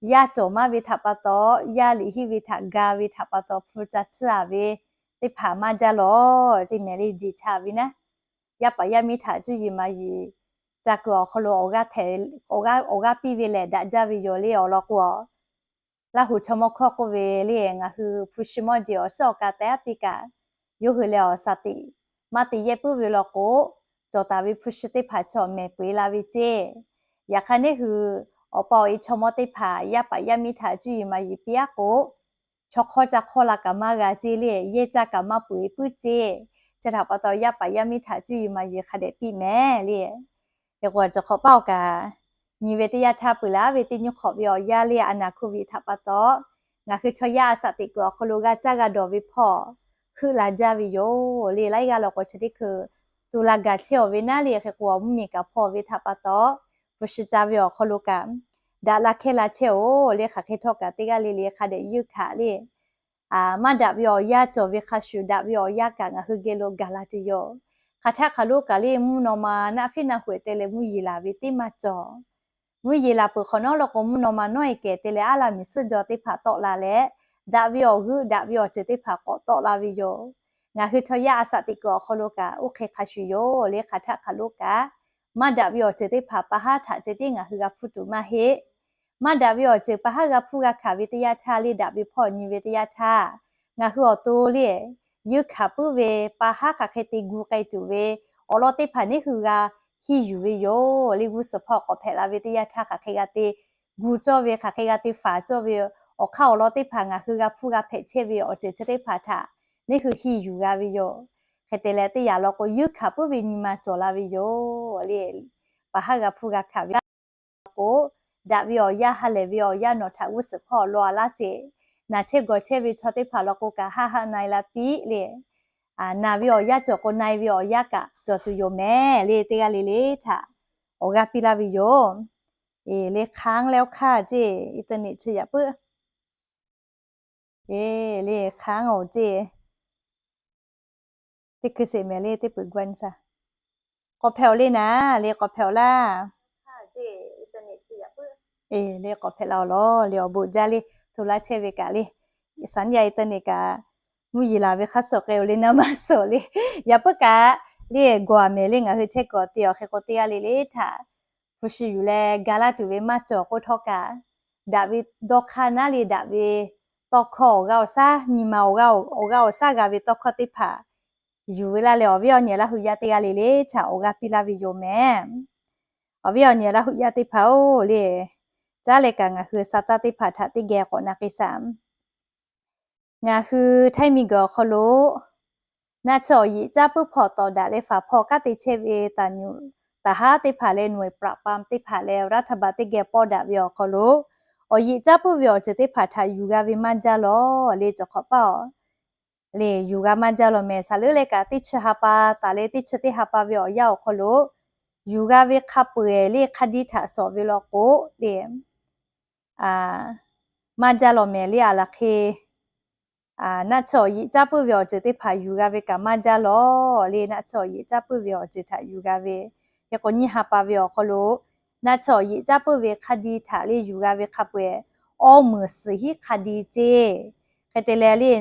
yaˇ cawˬ maˇ ve htaꞈ pa taw, yaˇ liꞈ henˇ ve htaꞈ ga ve htaꞈ pa taw hpu ca tsuhˇ a ve teˇ hpaˍ maˇ jaˇ lawˬ ceˇ mehˍ le. Jeˬ cha ve naˉ, yaˇ paˍ yaˇ miˇ htaꞈ cuˇ yiˍ maˍ yiˍ ca kuiˬ awˬ hk'aw lo awˬ g'aˇ piˇ ve lehˬ daꞈ jaˇ ve yoˬ le. Awˬ lawn k'o, Laˇ hu chaw mawˇ hkawˇ k'oˆ ve le, ngaˬ hui hpu shi mawˇ jeˬ awˬ suhˉ awˬ ka teh aˉ piˇ kaꞈ, yawˇ hui leh awˬ shaˍ tiꞈ maˇ te yehˇ puiˉ ve law k'o, cawˬ taˍ ve hpu shi teˇ hpaˍ chaw mehˍ peu eˬ la ve ceˇ. Yaꞈ hk'aˇ neˇ hui awˬ pa awˬ e chaw mawˇ teˇ hpaˍ yaˇ paˍ yaˇ miˇ htaꞈ cuˇ yiˍ maˍ yiˍ piˇ aˉ k'o, chaw hk'awˇ ca hk'awˇ la kaꞈ maˇ g'a ceˇ le, yehˇ caˇ kaꞈ maˇ peu eˬ puiˉ ceˇ. Chi htaꞈ pa taw yaˇ paˍ yaˇ miˇ htaꞈ cuˇ yiˍ maˍ yiˍ hk'a dehꞈ piˇ mehˍ le. Hk'e k'o, cawˬ hk'awꞈ paˇ awˬ kaꞈ nyi ve teˇ yanˇ htaˇ peuˬ laˇ ve teˇ nyiˇ hk'awꞈ ve awˬ yanˇ le, a naˍ hkuˇ viꞈ htaꞈ pa taw ngaˬ hui chaw yaˇ a shaˍ teꞈ kuiˬ awˬ hk'aw lo g'a caˇ g'a dawˬ ve hpawˇ heuˆ la jaˇ ve yoˬ le. Laiˉ g'aˇ law k'o chi teˇ hkui tu la gaˬ chehˇ awˬ ve naˉ le. Hk'e k'o, mvuhˇmiˬ kaꞈ hpawˇ ve htaꞈ pa taw, hpu shi ca ve awˬ hk'aw lo kaꞈ daꞈ la hkehˇ la chehˇ oˬ le. Hk'aˬ hk'e htawˇ kaꞈ teˇ g'aˇ le le hk'a dehꞈ yeunˇ hkanˍ le. Maˇ daꞈ ve awˬ yanˇ cawˬ ve hk'a shuˍ, daꞈ ve awˬ yanˇ kaꞈ ngaˬ hui geh lo gaˬ la tuˬ yoˬ. Hk'aˬ htaˆ hk'aˬ lonˉ kaꞈ le, mvuhˇ naw ma naˆ fiˉ naˆ hoꞈ te leh mvuhˇ yeˬ laˬ ve teˇ maˇ cawˬ. Mvuhˇ yeˬ laˬ peuˬ hk'awꞈ nawˉ law k'o, mvuhˇ naw ma nawˉ e kehˬ te leh aˉ laˇ miˬ suhˉ jaw teˇ hpaˍ tawˆ la leh, daꞈ ve awˬ g'euˆ daꞈ ve awˬ ceuˬ teˇ hpaˍ k'awꞈ tawˆ la ve yoˬ. Ngaˬ hui chaw yaˇ a shaˍ teꞈ kuiˬ awˬ hk'aw lo kaꞈ oˇ hk'e hk'a shuˍ yoˬ le. Hk'aˬ htaˆ hk'aˬ lonˉ kaꞈ maˇ daꞈ ve awˬ ceuˬ teˇ hpaˍ pa haˉ htaꞈ ceh tiˉ ngaˬ hui g'a hpuˇ tuˬ maˇ heˆ. Maˇ daꞈ ve awˬ ceuˬ pa haˉ g'a hpuˇ g'a hkanˍ ve teˇ yanˇ htaˇ le, daꞈ ve hpawˇ nyi ve teˇ yanˇ htaˇ, ngaˬ hui awˬ to le, yeunˇ hkanˍ puiˉ ve pa haˉ hk'aˬ hk'e te gu k'ai tuˬ ve awˬ lawn teˇ hpaˍ neˇ hui g'a henˇ yuˬ ve yoˬ le. G'uˇ suhˍ hpawˇ k'awꞈ hpehꞈ la ve teˇ yanˇ htaˇ hk'aˬ hk'e g'a te gu cawˇ ve, hk'aˬ hk'e g'a te faˍ cawˇ ve awˬ hk'aˇ awˬ lawn teˇ hpaˍ ngaˬ hui g'a hpuˇ g'a hpehꞈ chehˇ ve awˬ ceuˬ chi teˇ hpaˍ htaꞈ neˇ hui henˇ yuˬ g'a ve yoˬ. Hk'e te leh teˇ yanˇ law k'o, yeunˇ hkanˍ puiˉ ve nyi ma cawˬ la ve yoˬ le. Pa haˉ g'a hpuˇ g'a hkanˍ ve law k'o, daꞈ ve awˬ yanˇ, ha lehˬ ve awˬ yanˇ nawˬ htaꞈ g'uˇ suhˍ hpawˇ law a laˇ sheˍ. Naˬ chehˇ gawˬ chehˇ ve chaw teˇ hpaˍ law k'o kaꞈ haˆ haˆ na e la piˇ le. Naˬ ve awˬ yanˇ cawˬ k'o na e ve awˬ yanˇ kaꞈ cawˬ tuˬ yoˬ mehˍ le. Teˇ g'aˇ le le htaꞈ awˬ g'aˇ piˇ laˇ ve yoˬ. E le hk'aˉ leh oˇ hk'aˇ ceˇ, internet chi yaꞈ puiˉ. E le hk'aˉ oˬ ceˇ. Teˇ hkui sheˍ mehˍ le teˇ peuˬ g'uˇ nyi shaˍ. K'awꞈ hpehꞈ awˬ le naˍ le, k'awꞈ hpehꞈ awˬ laˇ. E le k'awꞈ hpehꞈ la awˬ lawn le awˬ bon jaˇ le. Hto laˇ chehˇ ve kaꞈ le, saˍ nyi a internet kaꞈ mvuhˇ yeˬ laˬ ve hk'a suhˍ k'ai awˬ le naˍ maˇ suhˍ le. Yaꞈ puiˉ kaꞈ le gawˬ a mehˍ le ngaˬ hui chehˇ kuiˬ awˬ te awˬ hk'e k'o teˇ g'aˇ le le htaꞈ hpu shi yuˬ leh ga laˇ tuˬ ve maˇ cawˬ k'oˆ htawˇ kaꞈ, daꞈ ve dawˇ hk'aˇ naˉ le daꞈ ve tawˇ hkawˇ awˬ g'aˇ awˬ shaˉ nyi ma awˬ g'aˇ awˬ shaˉ g'a ve tawˇ hkawˇ teˇ hpaˍ yuˬ ve laˇ leh awˬ viˉ awˬ nyi Laˇ hu yaˇ teˇ g'aˇ le le htaꞈ awˬ g'aˇ piˇ laˇ ve yoˬ mehˍ. Awˬ viˉ awˬ nyi Laˇ hu yaˇ teˇ hpaˍ-oˬ le, caˉ leh kaꞈ ngaˬ hui sa taˇ teˇ hpaˍ htaꞈ teˇ geh k'awꞈ na k'ai shaˍ. Ngaˬ hui Htaiˇ miˬguiˬ awˬ hk'aw lo naˆ tsuhˇ awˬ yeꞈ caˉ puiˉ hpawˇ tawˍ daꞈ leh faˍ hpawˇ kanˉ te chehˇ ve taˍ nuˬ taˍ haˉ teˇ hpaˍ leh nawˬ e ปราบปราม teˇ hpaˍ leh รัฐบาล teˇ geh pawˇ daꞈ ve awˬ hk'aw lo, awˬ yeꞈ caˉ puiˉ ve awˬ ceuˬ teˇ hpaˍ htaꞈ yuˬ g'a ve maˇ jaˇ lawˬ le. Cawˬ hk'awꞈ paˇ awˬ le yuˬ g'a maˇ jaˇ lawˬ mehˍ. Saˍ leuˉ leh kaꞈ teˇ chi ha pa taˍ leh teˇ chi teˇ ha pa ve awˬ yanˇ awˬ hk'aw lo yuˬ g'a ve hk'a peu-eˬ le hk'a diˇ htaꞈ shawˍ ve law k'o le, maˇ jaˇ lawˬ mehˍ le. A laˬ hk'e naˆ tsuhˇ awˬ yeꞈ caˉ puiˉ ve awˬ ceuˬ teˇ hpaˍ yuˬ g'a ve kaꞈ maˇ jaˇ lawˬ le. Naˆ tsuhˇ awˬ yeꞈ caˉ puiˉ ve awˬ ceuˬ htaꞈ yuˬ g'a ve, hk'e k'o nyiˇ ha pa ve awˬ hk'aw lo naˆ tsuhˇ awˬ yeꞈ caˉ puiˉ ve hk'a diˇ htaꞈ le yuˬ g'a ve hk'a peu-eˬ, awˇ meunˍ suhˍ hiˉ hk'a diˇ ceˇ. Hk'e te leh le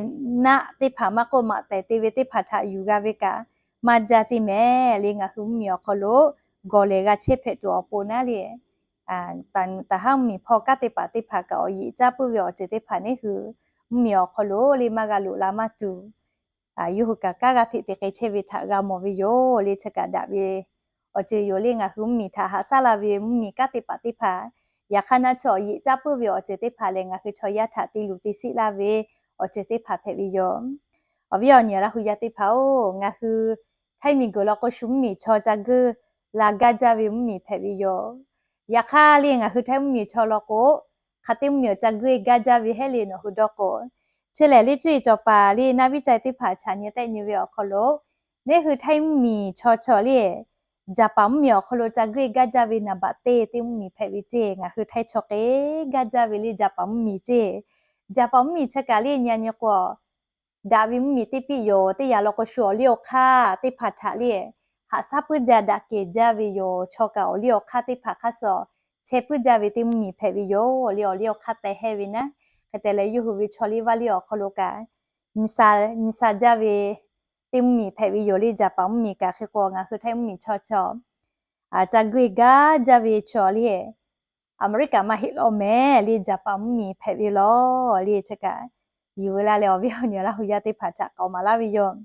naˆ teˇ hpaˍ maˇ k'oˆ maꞈ tehˬ te ve teˇ hpaˍ htaꞈ yuˬ g'a ve kaꞈ maˇ jaˇ ceˇ mehˍ le. Ngaˬ hui mvuhˇmiˬ awˬ hk'aw lo gawˬ lehˬ g'a chehˇ hpehꞈ tuˬ awˬ pon naˉ le, taˍ nuˬ taˍ haˉ mvuhˇmiˬ hpawˇ kanˉ teˇ hpaˍ teˇ hpaˍ kaꞈ awˬ yeꞈ caˉ puiˉ ve awˬ ceuˬ teˇ hpaˍ neˇ hui mvuhˇmiˬ awˬ hk'aw lo le maˇ g'a loꞈ la maˇ tuˬ, yawˇ hui kaꞈ kanˉ g'a hteꞈ te k'ai chehˇ ve htaꞈ g'a mawˬ ve yoˬ le. Chi kaꞈ daꞈ ve awˬ ceuˬ yoˬ le. Ngaˬ hui mvuhˇmiˬ htaꞈ haꞈ shaˉ la ve mvuhˇmiˬ kanˉ teˇ hpaˍ teˇ hpaˍ, yaꞈ hk'aˇ naˆ tsuhˇ awˬ yeꞈ caˉ puiˉ ve awˬ ceuˬ teˇ hpaˍ lehˬ ngaˬ hui chaw yaˇ htaꞈ te luˬ te sheˆ laˇ ve awˬ ceuˬ teˇ hpaˍ hpehꞈ ve yoˬ. Awˬ viˉ awˬ nyi Laˇ hu yaˇ teˇ hpaˍ-oˬ, ngaˬ hui Htaiˇ miˬ guiˬ law k'o shu mvuhˇmiˬ chaw ca guˇ la gaˇ jaˇ ve mvuhˇmiˬ hpehꞈ ve yoˬ. Yaꞈ hk'aˇ le ngaˬ hui Htaiˇ mvuhˇmiˬ chaw law k'o, hk'aˬ teˇ mvuhˇmiˬ awˬ ca guˇ e gaˇ jaˇ ve heˆ le nawˬ hui dawˇ k'o, chi lehˬ le cuˇ e cawˬ paˍ le naˇ viˉ ca teˇ hpaˍ chaꞈ nyi tehˆ nyi ve awˬ hk'aw lo, neˇ hui Htaiˇ mvuhˇmiˬ chaw chaw le Jaˍpaˍ mvuhˇmiˬ awˬ hk'aw lo ca guˇ e gaˇ jaˇ ve naˍ baꞈ teˇ teˇ mvuhˇmiˬ hpehꞈ ve ceˇ. Ngaˬ hui Htaiˇ chaw k'e gaˇ jaˇ ve le Jaˍpaˍ mvuhˇmiˬ ceˇ. Jaˍpaˍ mvuhˇmiˬ chi kaꞈ le nyi nyi k'o, daꞈ ve mvuhˇmiˬ teˇ piˆ yoˬ. Teˇ yanˇ law k'o shu awˬ liˇ awˬ hk'aˇ teˇ hpaˍ htaꞈ le haꞈ shaˉ puiˉ jaˇ daꞈ kehˬ jaˇ ve yoˬ. Chaw kaꞈ awˬ liˇ awˬ hk'aˇ teˇ hpaˍ hk'aˇ suh chehˇ puiˉ jaˇ ve teˇ mvuhˇmiˬ hpehꞈ ve yoˬ le. Awˬ liˇ awˬ hk'aˇ teh hehˇ ve naˉ, hk'e te leh yawˇ hui ve chaw liˇ vaˇ liˇ awˬ hk'aw lo kaꞈ nyi sha nyi sha jaˇ ve teˇ mvuhˇmiˬ hpehꞈ ve yoˬ le. Jaˍpaˍ mvuhˇmiˬ kaꞈ hk'e k'o ngaˬ hui Htaiˇ mvuhˇmiˬ chaw chaw ca guˇ e gaˇ jaˇ ve chaw le Aˍmeˍriˆkaꞈ maˇ heˆ law mehˍ le Jaˍpaˍ mvuhˇmiˬ hpehꞈ ve law le. Chi kaꞈ yuˬ ve laˇ leh awˬ viˉ awˬ nyi Laˇ hu yaˇ teˇ hpaˍ htaꞈ k'awꞈ maˍ laˇ ve yoˬ.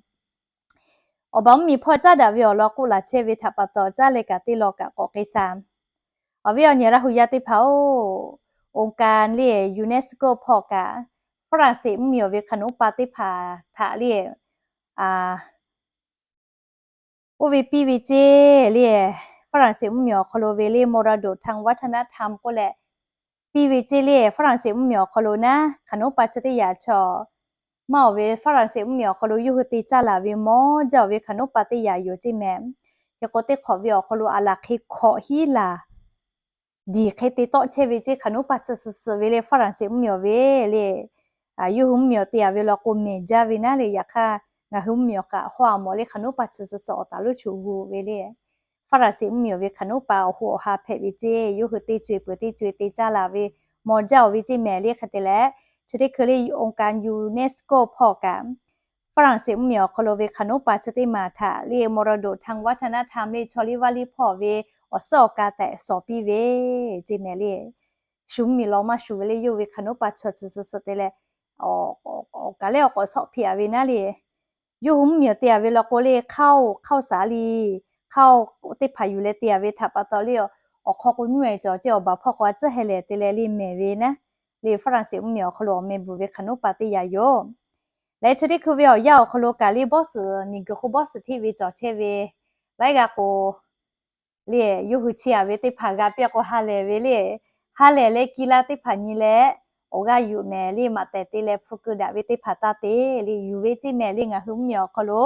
Awˬ baˬ mvuhˇmiˬ hpawˇ caˉ daꞈ ve awˬ lawn k'oˆ laˬ chehˇ ve htaꞈ pa taw caˉ leh kaꞈ teˇ law kaꞈ k'awꞈ k'ai sha. Awˬ viˉ awˬ nyi Laˇ hu yaˇ teˇ hpaˍ-oˬ, oˇ kaˍ le UNESCO hpawˇ kaꞈ Faˍraˍsehˍ mvuhˇmiˬ awˬ ve hk'aˬ nuˇ pa teˇ hpaˍ htaꞈ le oˇ ve piˇ ve ceˇ le. Faˍraˍsehˍ mvuhˇmiˬ awˬ hk'aw lo ve le มรดกทางวัฒนธรรม k'oˆ leh piˇ ve ceˇ le. Faˍraˍsehˍ mvuhˇmiˬ awˬ hk'aw lo naˉ hk'aˬ nuˇ pa chi teˇ yaꞈ chaw maˇ awˬ ve Faˍraˍsehˍ mvuhˇmiˬ awˬ hk'aw lo yawˇ hui te caˇ laˬ ve mawˇ jaˇ awˬ ve hk'aˬ nuˇ pa teˇ yaꞈ yoˬ ceˇ mehˍ. Hk'e k'o teˇ hk'awꞈ ve awˬ hk'aw lo aˬ laˬ hk'e hkawꞈ hiˉ laˬ diˬ hk'e te tawˆ chehˇ ve ceˇ. Hk'aˬ nuˇ pa chi suhˍ suhˍ ve le Faˍraˍsehˍ mvuhˇmiˬ awˬ ve le yawˇ hui mvuhˇmiˬ awˬ te yaꞈ ve law k'o mehˍ jaˇ ve naˉ le. Yaꞈ hk'aˇ ngaˬ hui mvuhˇmiˬ awˬ kaꞈ haw a mawˬ le hk'aˬ nuˇ pa chi suhˍ suhˍ awˬ taˍ loˉ chu gu ve le Faˍraˍsehˍ mvuhˇmiˬ awˬ ve hk'aˬ nuˇ pa awˬ hoꞈ awˬ ha hpehꞈ ve ceˇ. Yawˇ hui te co e peuˬ te co e te caˇ laˬ ve mawˇ jaˇ awˬ ve ceˇ mehˍ le. Hk'e te leh chi teˇ hkui le oˇ kaˍ UNESCO hpawˇ kaꞈ Faˍraˍsehˍ mvuhˇmiˬ awˬ hk'aw lo ve hk'aˬ nuˇ pa chi teˇ maˬ htaꞈ le มรดกทางวัฒนธรรม le chaw liˇ vaˇ liˇ hpawˇ ve awˬ suhˉ awˬ ka tehꞈ sawˍ piˇ ve ceˇ mehˍ le. Shu mvuhˇmiˬ law maˇ shuˍ ve le yawˇ hui ve hk'aˬ nuˇ pa chaw chi suhˍ suhˍ te leh awˬ kaˍ lehˬ awˬ k'awꞈ shawˆ hpiˇ a ve naˉ le. Yawˇ hui mvuhˇmiˬ awˬ te yaꞈ ve law k'o le hk'aoˆ hk'aoˆ saˍ liˇ hk'aoˆ teˇ hpaˍ yuˬ leh te yaꞈ ve htaꞈ pa taw le awˬ hk'aw k'o nuˇ e cawˬ ceˇ. Awˬ baˬ hpawˇ k'o a tcuhˉ heh lehˬ te leh le mehˍ ve naˉ le Faˍraˍsehˍ mvuhˇmiˬ awˬ hk'aw lo awˬ meh bvuhˬ ve hk'aˬ nuˇ pa teˇ yaꞈ yoˬ. Leh chi teˇ hkui ve awˬ yanˇ awˬ hk'aw lo kaꞈ le bawˇ suhˍ miˬguiˬ hk'oˆ bawˇ suhˍ hteˇ ve cawˬ chehˇ ve laiˉ g'aˇ k'o le yawˇ hui chi a ve teˇ hpaˍ g'a piˇ k'o ha lehˬ ve le. Ha lehˬ leh ki laˇ teˇ hpaˍ nyi leh awˬ g'aˇ yuˬ mehˍ le maꞈ tehˬ te leh hpu keu daꞈ ve teˇ hpaˍ taˇ te le yuˬ ve ceˇ mehˍ le. Ngaˬ hui mvuhˇmiˬ awˬ hk'aw lo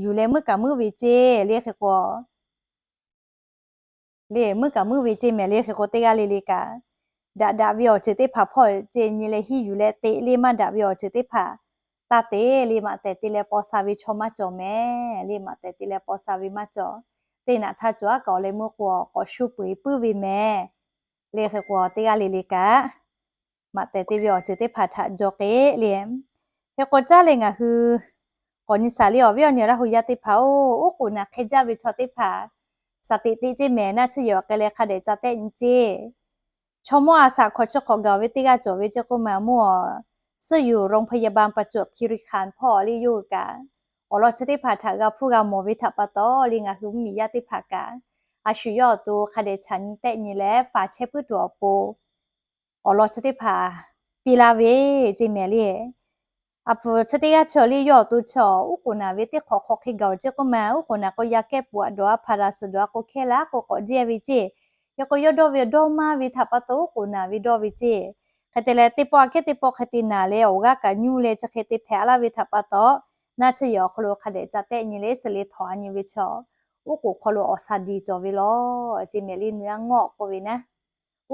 yuˬ leh muiˉ kaꞈ muiˉ ve ceˇ le hk'e k'o le muiˉ kaꞈ muiˉ ve ceˇ mehˍ le hk'e k'o teˇ g'aˇ le le kaꞈ daꞈ daꞈ ve awˬ ceuˬ teˇ hpaˍ hpawˇ ceˇ nyi leh hiˇ yuˬ leh te le maˇ daꞈ ve awˬ ceuˬ teˇ hpaˍ taˇ te le maꞈ tehˬ te leh paw sha ve chaw maˇ cawˬ mehˍ le maꞈ tehˬ te leh paw sha ve maˇ cawˬ. Teˇ naꞈ htaˇ cawˬ aˉ kaꞈ awˬ leh meuˇ k'o k'awꞈ shu peu eˬ puiˉ ve mehˍ le hk'e k'o teˇ g'aˇ le le kaꞈ maꞈ tehˬ te ve awˬ ceuˬ teˇ hpaˍ htaꞈ jaw k'e le. Hk'e k'o caˉ leh ngaˬ hui k'awꞈ nyi shaˍ le awˬ viˉ awˬ nyi Laˇ hu yaˇ teˇ hpaˍ-oˬ, uˉ k'oˍ naˬ hk'e jaˇ ve chaw teˇ hpaˍ shaˍ teꞈ teꞈ ceˇ mehˍ naˇ chi yawˬ k'ai leh hk'a dehꞈ ca tehˆ nyi ceˇ. Chaw mawˇ a shaꞈ hk'awꞈ chi hk'awꞈ gaˬ ve teˇ g'aˇ cawˬ ve ceˇ k'oˆ ma mawˇ suhˉ yuˬ โรงพยาบาลประจวบคีรีขันธ์ hpawˇ le yawˇ hui kaꞈ awˬ lawn chi teˇ hpaˍ htaꞈ g'a hpuˇ g'a mawˬ ve htaꞈ pa taw le ngaˬ hui mvuhˇmiˬ yaˇ teˇ hpaˍ kaꞈ a shu yawˇ awˬ to hk'a dehꞈ chaꞈ nyi tehˆ nyi leh faˍ chehˇ puiˉ tuˬ awˬ pon awˬ lawn chi teˇ hpaˍ piˇ laˇ ve ceˇ mehˍ le. A pfuhˍ chi teˇ g'aˇ chaw le yawˇ awˬ to chaw uˉ k'oˍ naˬ ve teˇ hk'awꞈ hk'awꞈ hk'e gaˬ ceˇ k'oˆ ma uˉ k'oˍ naˬ k'o yaˇ kehˉ pfuhˍ a dawˬ a hpaˍ laˬ suhˍ dawˬ a k'o hkehˇ laˇ k'o k'awꞈ jehˇ ve ceˇ. Yaꞈ k'o yawˇ dawˇ ve dawˇ maˇ ve htaꞈ pa taw uˉ k'oˍ naˬ ve dawˇ ve ceˇ. Hk'e te leh teˇ pawˆ a kehˉ teˇ pawˆ hk'e te naˬ leh awˬ g'aˇ kaꞈ nyuˇ leh chi hk'e te hpehꞈ laˇ ve htaꞈ pa taw naˇ chi yawˬ awˬ hk'aw lo hk'a dehꞈ ca tehˆ nyi leh suhˍ le htawnˍ a nyi ve chaw uˉ k'oˍ hk'aw lo awˬ shaˍ diˍ cawˬ ve law ceˇ mehˍ le nuˇ a ngawˆ k'oˆ ve naˉ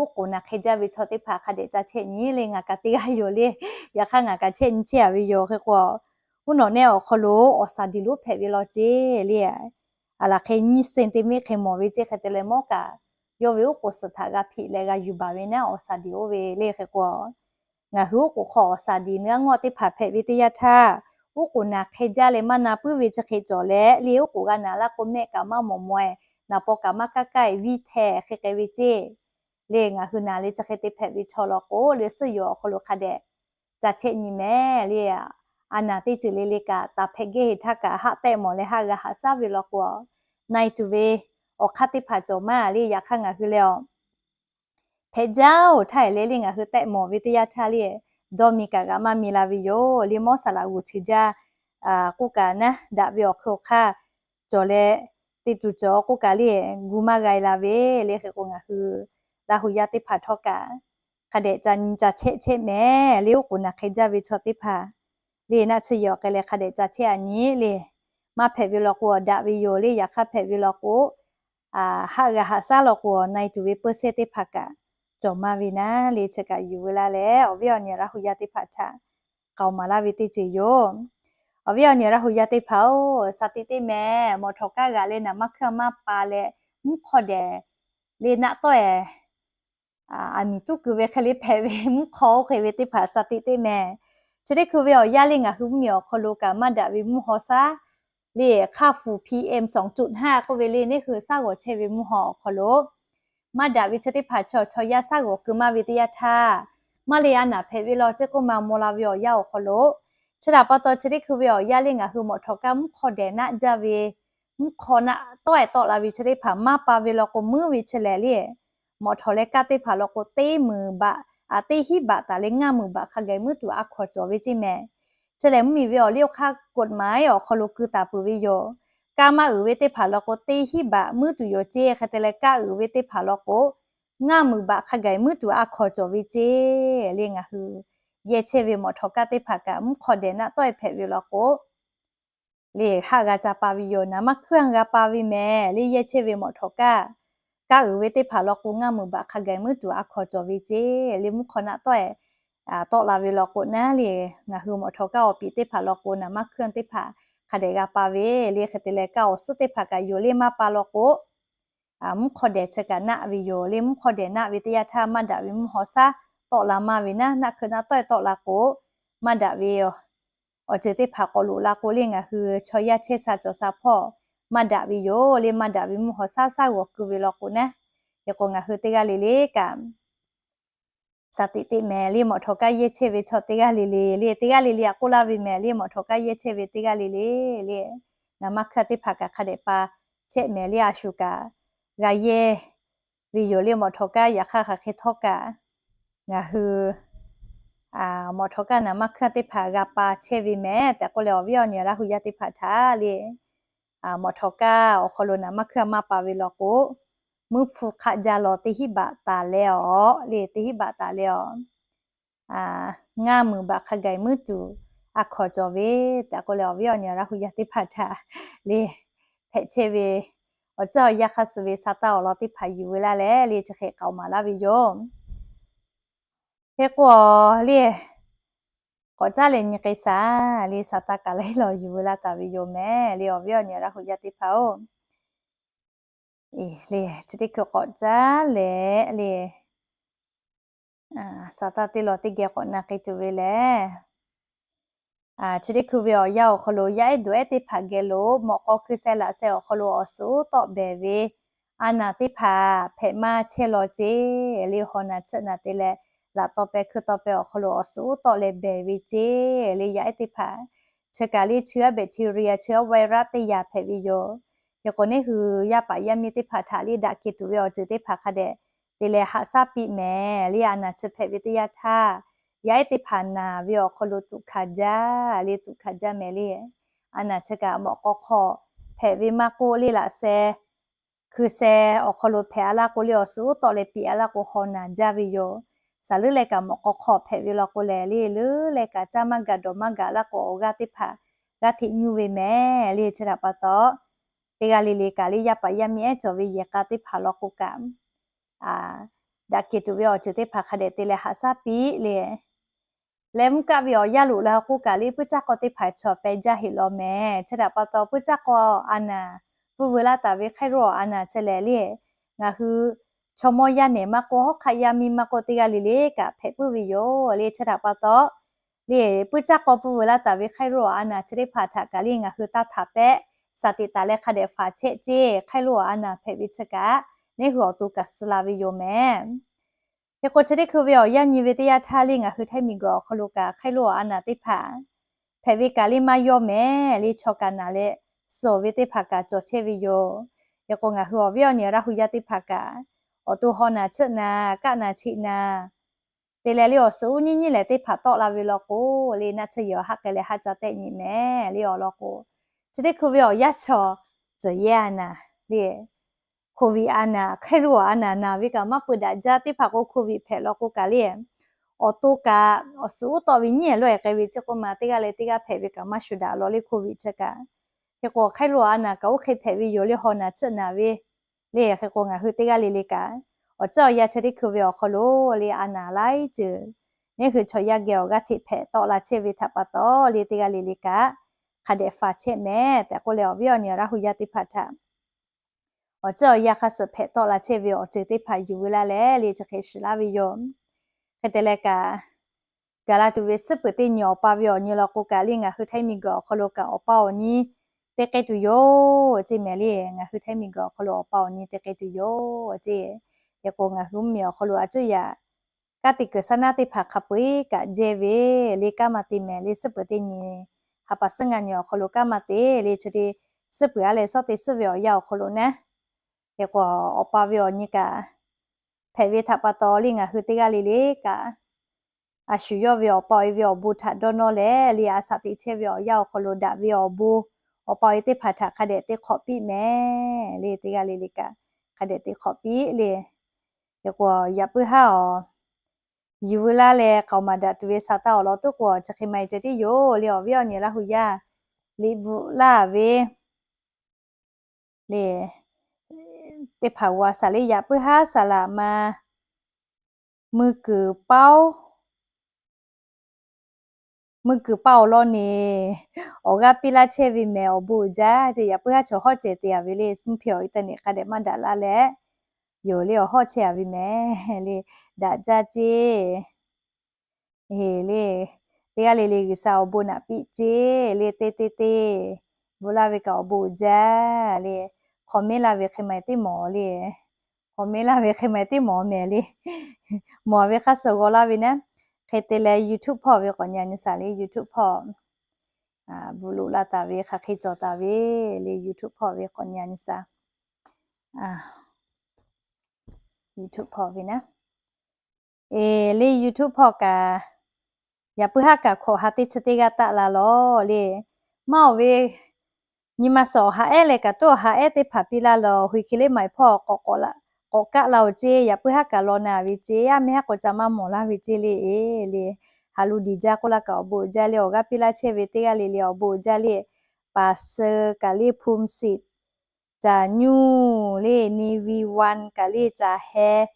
uˉ k'oˍ naˬ hk'e jaˇ ve chaw teˇ hpaˍ hk'a dehꞈ ca chehˆ nyi le ngaˬ kaꞈ teˇ g'aˇ yoˬ le. Yaꞈ hk'aˇ ngaˬ kaꞈ chehˆ nyi chehˇ a ve yoˬ hk'e k'o uˉ nawꞈ nehˆ awˬ hk'aw lo awˬ shaˍ diˍ lonˉ hpehꞈ ve law ceˇ le. A laˬ hk'e nyiˇ centimeter hk'e mawˬ ve ceˇ hk'e te leh mawˇ kaꞈ yawˇ ve uˉ k'oˍ suhˍ htaꞈ g'a hpiꞈ leh g'a yuˬ baˬ ve naˉ awˬ shaˍ diˍ oˇ ve le hk'e k'o ngaˬ hui uˉ k'oˍ hk'aw awˬ shaˍ diˍ nuˇ a ngawˆ teˇ hpaˍ hpehꞈ ve teˇ yanˇ htaˇ uˉ k'oˍ naˬ hk'e jaˇ leh maˇ na puiˉ ve chi hk'e cawˬ leh le uˉ k'oˍ g'a naˬ laˇ k'o mehˆ kaꞈ maˇ mawˬ maweh naˍ paw kaꞈ maˇ kaˇ kaˇ e viˇ hteh hk'e k'ai ve ceˇ. Le ngaˬ hui naˬ le chi hk'e te hpehꞈ ve chaw law k'o le suhˉ yoˬ awˬ hk'aw lo hk'a dehꞈ ca chehˆ nyi mehˍ le. A naˬ teˇ ceuˬ le le kaꞈ taˍ hpehꞈ gehˇ heˍ htaˇ kaꞈ haˆ tehˆ mawˬ leh haˆ g'a haꞈ shaˉ ve law k'o na e tuˬ ve awˬ hk'aˇ teˇ hpaˍ cawˬ maˇ le. Yaꞈ hk'aˇ ngaˬ hui leh a hpehꞈ jaˇ-oˬ htaˇ e le le ngaˬ hui tehˆ mawˬ ve teˇ yanˇ htaˇ le dawˇ mi kaꞈ g'a maˇ mi la ve yoˬ. Le mawˇ saˍ laꞈ g'uˬ chi jaˇ k'oˆ kaꞈ naˉ, daꞈ ve awˬ hk'e awˬ hk'aˇ cawˬ leh, te tuˬ cawˬ k'oˆ kaꞈ le, gu maˇ g'a e la ve le. Hk'e k'o ngaˬ hui Laˇ huˍ yaˇ teˇ hpaˍ htawˇ kaꞈ hk'a dehꞈ ca nyi ca chehˇ chehˇ mehˍ le. Oˉ k'oˍ naˬ hk'e jaˇ ve chaw teˇ hpaˍ le, naˆ tsuhˇ yehˬ awˬ k'ai leh hk'a dehꞈ ca chehˇ a nyi le. Maˇ hpehꞈ ve law k'o daꞈ ve yoˬ le. Yaꞈ hk'aˇ hpehꞈ ve law k'o, haˆ g'a haꞈ shaˉ law k'o na e tuˬ ve peuˇ sehˇ teˇ hpaˍ kaꞈ cawˬ maˇ ve naˉ le. Chi kaꞈ yuˬ veu laˇ leh awˬ viˉ awˬ nyi Laˇ huˍ yaˇ teˇ hpaˍ htaꞈ k'aoˍ maˍ laˇ ve teˇ ceuˬ yoˬ. Awˬ viˉ awˬ nyi Laˇ huˍ yaˇ teˇ hpaˍ-oˬ, shaˍ tiꞈ teˇ mehˍ mawˬ htawˍ kaˇ g'aꞈ leh naˍ maˇ hkuiˇ maˇ pa leh, mvuhˇ hk'aw dehꞈ le naˆ tawˆ e aˬ miˍ tuˉ keu ve hk'e le hpehꞈ ve mvuhˇ hk'aw oˇ hk'e ve teˇ hpaˍ shaˍ tiꞈ teˇ mehˍ. Chi teˇ hkui ve awˬ yanˇ le ngaˬ hui mvuhˇmiˬ awˬ hk'aw lo kaꞈ maˇ daꞈ ve mvuhˇ haw shaˉ le, hk'aˇ fuˍ P M sawˍ tuꞈ haˉ k'oˆ ve le, neˇ hui shaˉ g'awˬ chehˇ ve mvuhˇ haw awˬ hk'aw lo maˇ daꞈ ve chi teˇ hpaˍ chaw chaw yaˇ shaˉ g'awˬ keu maˇ ve teˇ yanˇ htaˇ, maˇ le a naˍ hpehꞈ ve law ceˇ k'oˆ ma maw la ve awˬ yanˇ awˬ hk'aw lo, chi htaꞈ pa taw chi teˇ hkui ve awˬ yanˇ le ngaˬ hui mawˬ htawˍ kaˇ mvuhˇ hk'aw dehꞈ naˆ jaˇ ve, mvuhˇ hk'aw naˆ tawˆ e tawˆ la ve chi teˇ hpaˍ maˇ pa ve law k'o muiˉ ve chi lehˬ le, mawˬ htawˍ leh kaˇ teˇ hpaˍ law k'o teˇ meunˍ baꞈ, a teˇ hinˉ baꞈ taˍ leh ngaˇ meunˍ baꞈ hk'a gaˬ muiˉ tuˬ a hkawˍ cawˬ ve ceˇ mehˍ. Chi lehˬ mvuhˇmiˬ ve awˬ liˇ awˬ hk'aˇ กฎหมาย awˬ hk'aw lo keu taˍ peuˬ ve yoˬ. Kaˇ maˇ uiˍ ve teˇ hpaˍ law k'o teˇ hinˉ baꞈ muiˉ tuˬ yoˬ ceˇ. Hk'e te leh kaˇ uiˍ ve teˇ hpaˍ law k'o ngaˇ meunˍ baꞈ hk'a gaˬ muiˉ tuˬ a hkawˍ cawˬ ve ceˇ le. Ngaˬ hui yehˇ chehˇ ve mawˬ htawˍ kaˇ teˇ hpaˍ kaꞈ mvuhˇ hk'aw dehꞈ naˆ tawˆ e hpehꞈ ve law k'o le haˆ g'a ca pa ve yoˬ. Naˍ maˇ hkuiˇ g'a pa ve mehˍ le. Yehˇ chehˇ ve mawˬ htawˍ kaˇ, kaˇ uiˍ ve teˇ hpaˍ law k'o ngaˇ meunˍ baꞈ hk'a gaˬ muiˉ tuˬ a hkawˍ cawˬ ve ceˇ le. Mvuhˇ hk'aw naˆ tawˆ e tawˆ la ve law k'o naˉ le, ngaˬ hui mawˬ htawˍ kaˇ awˬ piˍ teˇ hpaˍ law k'o naˍ maˇ hkuiˇ teˇ hpaˍ hk'a dehꞈ g'a pa ve le. Hk'e te leh kaˇ awˬ suhˉ teˇ hpaˍ kaꞈ yoˬ le maˇ pa law k'o mvuhˇ hk'aw dehꞈ chi kaꞈ naˆ ve yoˬ le. Mvuhˇ hk'aw dehꞈ naˆ ve teˇ yanˇ htaˇ maˇ daꞈ ve mvuhˇ haw shaˉ tawˆ la maˇ ve naˉ, naˆ hkeu naˆ tawˆ e tawˆ la k'o maˇ daꞈ ve awˬ ceuˬ teˇ hpaˍ k'awꞈ loꞈ la k'o le ngaˬ hui chaw yaˇ chehˇ sha cawˬ sha hpawˇ maˇ daꞈ ve yoˬ le. Maˇ daꞈ ve mvuhˇ haw shaˉ shaˉ g'awˬ keu ve law k'o naˉ, hk'e k'o ngaˬ hui teˇ g'aˇ le le kaꞈ shaˍ tiꞈ teˇ mehˍ le. Mawˬ htawˍ kaˇ yehˇ chehˇ ve chaw teˇ g'aˇ le le le teˇ g'aˇ le le a k'oˆ laˇ ve mehˍ le. Mawˬ htawˍ kaˇ yehˇ chehˇ ve teˇ g'aˇ le le le naˍ maˇ hkuiˇ teˇ hpaˍ kaꞈ hk'a dehꞈ pa chehˇ mehˍ le. A shu kaꞈ g'a yehˇ ve yoˬ le. Mawˬ htawˍ kaˇ yaꞈ hk'aˇ hk'aˬ hk'e htawˇ kaꞈ ngaˬ hui mawˬ htawˍ kaˇ naˍ maˇ hkuiˇ teˇ hpaˍ g'a pa chehˇ ve mehˍ tehꞈ k'oˆ leh awˬ viˉ awˬ nyi Laˇ huˍ yaˇ teˇ hpaˍ htaꞈ le mawˬ htawˍ kaˇ awˬ hk'aw lo naˍ maˇ hkuiˇ maˇ pa ve law k'o muiˉ hpu hk'aˆ jaˇ law teˇ hinˉ baꞈ taˍ leh awˬ le teˇ hinˉ baꞈ taˍ leh awˬ ngaˇ meunˍ baꞈ hk'a gaˬ muiˉ tuˬ a hkawˍ cawˬ ve tehꞈ k'oˆ leh awˬ viˉ awˬ nyi Laˇ huˍ yaˇ teˇ hpaˍ htaꞈ le hpehꞈ chehˇ ve awˬ ceuˬ awˬ yanˇ hk'aˇ suh ve sa taˇ awˬ lawn teˇ hpaˍ yuˬ veu laˇ leh le chi hk'e k'aoˍ maˍ laˇ ve yoˬ. Hk'e k'o le k'awꞈ caˉ leh nyi k'ai shaˍ le sa taˇ kaꞈ laiˉ law yuˬ veu laˇ taˍ ve yoˬ mehˍ le awˬ viˉ awˬ nyi Laˇ huˍ yaˇ teˇ hpaˍ-oˬ. Le chi teˇ hkui k'awꞈ caˉ leh le sa taˇ teˇ law teˇ geh k'awꞈ na k'ai tuˬ ve lehˬ, chi teˇ hkui ve awˬ yanˇ awˬ hk'aw lo yaˇ ehˉ duˬ ehˉ teˇ hpaˍ geh lo mawꞈ k'aw hkui sheh laꞈ sheh awˬ hk'aw lo awˬ suhˍ tawˆ behˬ ve a naˍ teˇ hpaˍ hpehꞈ maˇ chehˇ law ceˇ le. Haw naˬ tsuhˆ naˬ te leh laꞈ taw peh hkui taw peh awˬ hk'aw lo awˬ suhˍ tawˆ leh behˬ ve ceˇ le. Yaˇ ehˉ teˇ hpaˍ chi kaꞈ le chi aˉ bacteria chi aˉ virus teˇ yanˇ hpehꞈ ve yoˬ. Hk'e k'o neˇ hui yaˇ paˍ yaˇ miˇ teˇ hpaˍ htaꞈ le daꞈ kehˬ tuˬ ve awˬ ceuˬ teˇ hpaˍ hk'a dehꞈ te leh haꞈ shaˉ piˇ mehˍ le. A naˬ chi hpehꞈ ve teˇ yanˇ htaˇ yaˇ ehˉ teˇ hpaˍ naˬ ve awˬ hk'aw lo tuꞈ hkanˍ jaˇ le tuꞈ hkanˍ jaˇ mehˍ le. A naˬ chi kaꞈ mawꞈ k'aw hk'aw hpehꞈ ve maˇ k'oˆ le laꞈ sheh hkui sheh awˬ hk'aw lo hpehꞈ a laˇ k'o le awˬ suhˍ tawˆ leh piˇ a laˇ k'o haw naˬ jaˇ ve yoˬ. Saˍ leuˉ leh kaꞈ mawꞈ k'aw hk'aw hpehꞈ ve law k'o lehˬ le leuˉ leh kaꞈ caˇ maˇ gaˬ dawˬ maˇ gaˬ laˇ k'o awˬ g'aˇ teˇ hpaˍ g'aˇ hteꞈ nyuˇ ve mehˍ le. Chi htaꞈ pa taw teˇ g'aˇ le le kaꞈ le yaˇ paˍ yaˇ miˇ ehˉ cawˬ ve yehˬ k'a teˇ hpaˍ law k'o kaꞈ daꞈ kehˬ tuˬ ve awˬ ceuˬ teˇ hpaˍ hk'a dehꞈ te leh haꞈ shaˉ piˇ le. Leh mvuhˇ kaˆ ve awˬ yanˇ loꞈ la k'oˆ kaꞈ le puiˉ caˇ k'aw teˇ hpaˍ chaw peh jaˇ heˆ law mehˍ. Chi htaꞈ pa taw puiˉ caˇ k'aw a naˬ pui veu laˇ taˍ ve hk'aˇ loꞈ a naˬ chi lehˬ le ngaˬ hui chaw mawˇ yaˇ nehˬ maˇ k'oˆ hawˉ hk'aˆ yaˇ miˇ maˇ k'oˆ teˇ g'aˇ le le kaꞈ hpehꞈ puiˉ ve yoˬ le. Chi htaꞈ pa taw le puiˉ caˇ k'aw pui veu laˇ taˍ ve hk'aˇ loꞈ a naˬ chi teˇ hpaˍ htaꞈ kaꞈ le ngaˬ hui taˇ htaꞈ pehˆ shaˍ tiꞈ taˍ leh hk'a dehꞈ faˍ chehˆ ceˇ hk'aˇ loꞈ a naˬ hpehꞈ ve chi kaꞈ neˇ hui awˬ to kaꞈ suh la ve yoˬ mehˍ. Hk'e k'o chi teˇ hkui ve awˬ yanˇ nyi ve teˇ yanˇ htaˇ le ngaˬ hui Htaiˇ miˬ guiˬ awˬ hk'aw lo kaꞈ hk'aˇ loꞈ a naˬ teˇ hpaˍ hpehꞈ ve kaꞈ le maˇ yawˇ mehˍ le chaw kaꞈ naˬ leh suh ve teˇ hpaˍ kaꞈ cawˬ chehˇ ve yoˬ. Hk'e k'o ngaˬ hui awˬ viˉ awˬ nyi Laˇ huˍ yaˇ teˇ hpaˍ kaꞈ awˬ to haw naˬ tsuhˆ naˬ kaˆ naˬ cheꞈ naˬ Te leh le awˬ suhˍ uˉ nyiˇ nyiˇ lehˬ teˇ hpaˍ tawˆ la ve law k'o le, naˆ tsuhˇ yehˬ awˬ haˆ k'ai leh haˆ ca tehˆ nyi mehˍ le awˬ lawn k'o, chi teˇ hkui ve awˬ yanˇ chaw tcuhˬ yehˇ a naˍ le, Covid a naˍ, hk'e lo a naˍ naˍ ve kaꞈ maˇ peuˬ daꞈ jaˇ. Teˇ hpaˍ k'o Covid hpehꞈ law k'o kaꞈ le, awˬ to kaꞈ awˬ suhˍ uˉ tawˆ ve nyiˇ lehˬ lo e k'ai ve chi k'oˆ ma, teˇ g'aˇ leh teˇ g'aˇ hpehꞈ ve kaꞈ maˇ shuˍ daꞈ law le Covid chi kaꞈ. Hk'e k'o hk'e lo a naˍ kaꞈ oˇ hk'e hpehꞈ ve yoˬ le, haw naˍ tsuhˆ naˍ ve le. Hk'e k'o ngaˬ hui teˇ g'aˇ le le kaꞈ awˬ ceuˬ awˬ yanˇ chi teˇ hkui ve awˬ hk'aw lo le a naˍ laiˉ ceuˬ neˇ hui chaw yaˇ geh awˬ g'aˇ hteꞈ hpehꞈ tawˆ la chehˇ ve htaꞈ pa taw le, teˇ g'aˇ le le kaꞈ hk'a dehꞈ faˍ chehˇ mehˍ tehꞈ k'oˆ leh, awˬ viˉ awˬ nyi Laˇ hu yaˇ teˇ hpaˍ htaꞈ awˬ ceuˬ awˬ yanˇ hk'a suhˍ hpehꞈ tawˆ la chehˇ ve awˬ ceuˬ teˇ hpaˍ yuˬ veu laˇ leh le chi hk'e shiˍ laˇ ve yoˬ. Hk'e te leh kaꞈ, gaˬ la tuˬ ve suhˉ peuˬ teˇ nyi awˬ pa ve awˬ nyi law k'o kaꞈ le, ngaˬ hui Htaiˇ miˬguiˬ awˬ hk'aw lo kaꞈ awˬ pa awˬ nyi te k'ai tuˬ yoˬ ceˇ mehˍ le. Ngaˬ hui Htaiˇ miˬguiˬ awˬ hk'aw lo awˬ pa awˬ nyi te k'ai tuˬ yoˬ ceˇ. Hk'e k'o ngaˬ hui mvuhˇmiˬ awˬ hk'aw lo a cuˇ yaꞈ kanˉ te kuiˬ saˉ naˉ teˇ hpaˍ hk'a peu eˬ kaꞈ jehˇ ve le, kanˉ maˇ te mehˍ le. Suhˉ peuˬ teˇ nyi ha pa suhˉ ngaˇ nyi awˬ hk'aw lo kanˉ maˇ te le, chi te suhˉ peuˬ aˉ leh suhˉ teˇ suhˉ ve awˬ yanˇ awˬ hk'aw lo naˉ. Hk'e k'o awˬ pa ve awˬ nyi kaꞈ hpehꞈ ve htaꞈ pa taw le, ngaˬ hui teˇ g'aˇ le le kaꞈ a shu yawˇ ve awˬ pa awˬ e ve awˬ bon htaꞈ dawˇ nawˇ leh le, a shaꞈ teꞈ chehˇ ve awˬ yanˇ awˬ hk'aw lo daꞈ ve awˬ bon awˬ pa awˬ e teˇ hpaˍ htaꞈ hk'a dehꞈ te hk'awꞈ piˇ mehˍ le. Teˇ g'aˇ le le kaꞈ hk'a dehꞈ te hk'awꞈ piˇ le. Hk'e k'o yaꞈ puiˉ haˉ awˬ yuˬ veu laˇ leh k'aoˍ maˍ daꞈ tuˬ ve sa taˇ awˬ lawn tuˉ k'o chi hk'e ma e ceh tiˉ yoˬ le. Awˬ viˉ awˬ nyi Laˇ hu yaˇ liꞈ bvuhꞈ laˇ ve le, teˇ hpaˍ g'a saˍ le, yaꞈ puiˉ haˉ saˍ laꞈ ma mui kuiˬ paoˉ, mui kuiˬ paoˉ awˬ lawn neˬ awˬ g'aˇ piˇ laˇ chehˇ ve mehˍ. Awˬ bon uiˍ jaˇ ceˇ. Yaꞈ puiˉ haˉ chaw hawˉ cehˬ te a ve le, mvuhˇ hpe awˬ internet hk'a dehꞈ maˇ daꞈ laˇ leh yoˬ le, awˬ hawˉ chehˇ a ve mehˍ le, daꞈ jaˇ ceˇ. Eˬ le, teˇ g'aˇ le le G'uiˬsha awˬ bon naꞈ piˇ ceˇ le. Teˇ teˇ teˇ bvuhꞈ laˇ ve kaꞈ awˬ bon uiˍ jaˇ le. Comment laˇ ve hk'e ma e teˇ mawˬ le, comment laˇ ve hk'e ma e teˇ mawˬ mehˍ le. Mawˬ ve hk'a suhˍ g'aw laˇ ve naˉ. Hk'e te leh YouTube hpawˇ ve k'awꞈ nyi a nyi saˍ le, YouTube hpawˇ bvuhꞈ loꞈ la taˍ ve hk'aˬ hk'e cawˬ taˍ ve le, YouTube hpawˇ ve k'awꞈ nyi a nyi saˍ. YouTube hpawˇ ve naˉ. Eˬ le, YouTube hpawˇ kaꞈ yaꞈ puiˉ haˉ kaꞈ hkawꞈ ha teˇ chi teˇ g'aˇ taˆ la lawˬ le. Maˇ oˬ ve nyi ma suhˍ awˬ ha ehˉ leh kaꞈ tuˉ awˬ ha ehˉ teˇ hpaˍ piˇ laˇ lawˬ. Huiˬ hki le maˍ hpawˇ k'awꞈ kaˆ la oˬ ceˇ. Yaꞈ puiˉ haˉ kaꞈ law na ve ceˇ. Yaˇ mehˇ haˉ k'o ca maˇ mawˬ laˇ ve ceˇ le. Eˬ le, ha lu diˬ jaˇ k'oˆ laˇ kaꞈ awˬ bon uiˍ jaˇ le. Awˬ g'aˇ piˇ laˇ chehˇ ve teˇ g'aˇ le le awˬ bon uiˍ jaˇ le. Paˍ suh kaꞈ le, Hpu siˍ, Caˬ Nyuˇ le, Ni Vi Wan kaꞈ le, Caˬ Heh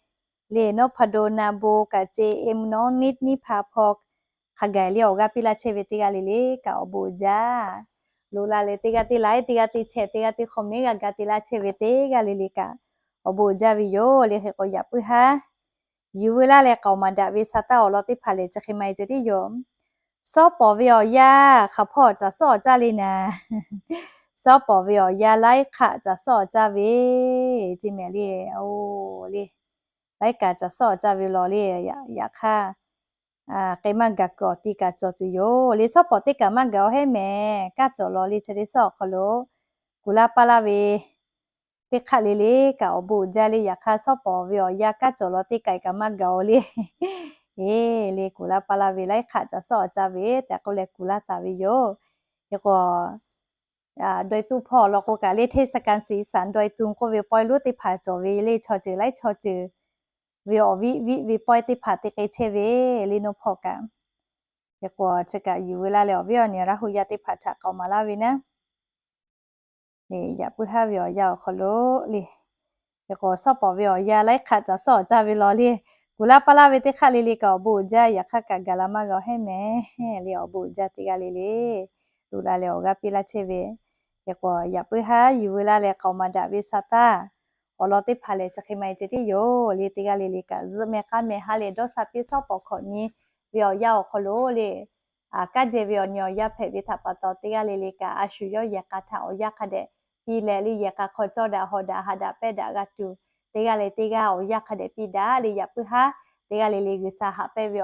le, Nawˇ Hpa Do Na Bo kaꞈ ceˇ, Em Nawˉ Niˇ Niˇ Hpa Hpaw hk'a gaˬ le, awˬ g'aˇ piˇ laˇ chehˇ ve teˇ g'aˇ le le kaꞈ awˬ bon uiˍ jaˇ. Loꞈ la leh teˇ g'aˇ teˇ like, teˇ g'aˇ teˇ share, teˇ g'aˇ teˇ comment g'a ga te laˇ chehˇ ve teˇ g'aˇ le le kaꞈ awˬ bon uiˍ jaˇ ve yoˬ le. Hk'e k'o yaꞈ puiˉ haˉ yuˬ veu laˇ leh k'aoˍ maˍ daꞈ ve sa taˇ awˬ lawn teˇ hpaˍ lehˬ chi hk'e ma e ceh tiˉ yoˬ. Sawˉ pawˍ ve awˬ yanˇ hk'aˬ hpawˇ caˬ suhˉ awˬ caˇ le naˍ. Sawˉ pawˍ ve awˬ yanˇ laiˉ hk'aˆ caˬ suhˉ awˬ caˇ ve ceˇ mehˍ le. Oˬ le, laiˉ kaꞈ caˬ suhˉ awˬ caˇ ve lawˬ le. Yaꞈ hk'aˇ k'ai maˇ gaˬ kuiˬ awˬ ti kaꞈ cawˬ tuˬ yoˬ le. Sawˉ pawˍ teˇ kaꞈ maˇ gaˬ awˬ heˉ mehˍ, kaˇ cawˬ lawˬ le. Chi teˇ suhˉ awˬ hk'aw lo kuˬ laˇ paˇ laˇ ve teˇ hk'aˆ le le kaꞈ awˬ bon uiˍ jaˇ le. Yaꞈ hk'aˇ sawˉ pawˍ ve awˬ yanˇ kaˇ cawˬ lawˬ teˇ kaꞈ kaꞈ maˇ gaˬ awˬ le. Eˬ le, kuˬ laˇ paˇ laˇ ve laiˉ hk'aˆ caˬ suhˉ awˬ caˇ ve tehꞈ k'oˆ leh kuˬ laˇ taˍ ve yoˬ. Hk'e k'o ดอยตุง hpawˇ awˬ lawn k'o kaꞈ le เทศกาลสีสันดอยตุง k'oˆ ve pawehˇ lonˉ teˇ hpaˍ cawˬ ve le. Chaw ceuˬ laiˉ chaw ceuˬ ve awˬ viˆ viˆ ve pawehˇ teˇ hpaˍ te k'ai chehˇ ve le, nawˬ hpawˇ kaꞈ. Hk'e k'o chi kaꞈ yuˬ veu laˇ leh awˬ viˉ awˬ nyi Laˇ hu yaˇ teˇ hpaˍ htaꞈ k'aoˍ maˍ laˇ ve naˉ. Yaꞈ puiˉ haˉ ve awˬ yanˇ awˬ hk'aw lo le, hk'e k'o sawˉ pawˍ ve awˬ yanˇ laiˉ hk'aˆ caˬ suhˉ awˬ caˇ ve lawˬ le. Kuˬ laˇ paˇ laˇ ve teˇ hk'aˆ le le kaꞈ awˬ bon uiˍ jaˇ. Yaꞈ hk'aˇ kaꞈ gaˬ la maˇ g'a awˬ heˉ mehˍ le. Awˬ bon uiˍ jaˇ teˇ g'aˇ le le loꞈ la leh awˬ g'aˇ piˇ laˇ chehˇ ve. Hk'e k'o yaꞈ puiˉ haˉ yuˬ veu laˇ leh k'aoˍ maˍ daꞈ ve sa taˇ awˬ lawn teˇ hpaˍ lehˬ chi hk'e ma e ceh tiˉ yoˬ le. Teˇ g'aˇ le le kaꞈ zuhˆ meh k'aˉ meh haˉ leh dawˇ sha piˇ sawˉ pawˍ hkawꞈ nyi ve awˬ yanˇ awˬ hk'aw lo le, kaˇ jehˇ ve awˬ nyi awˬ yanˇ hpehꞈ ve htaꞈ pa taw teˇ g'aˇ le le kaꞈ a shu yawˇ yehˬ k'a htaꞈ awˬ yanˇ hk'a dehꞈ piˇ leh le, yehˬ k'a hk'aw cawˇ daꞈ hawˍ daꞈ haꞈ daꞈ pehˇ daꞈ g'a tuˬ, teˇ g'aˇ le teˇ g'aˇ awˬ yanˇ hk'a dehꞈ piˇ daꞈ le. Yaꞈ puiˉ haˉ teˇ g'aˇ le le G'uiˬsha haꞈ pehnˇ ve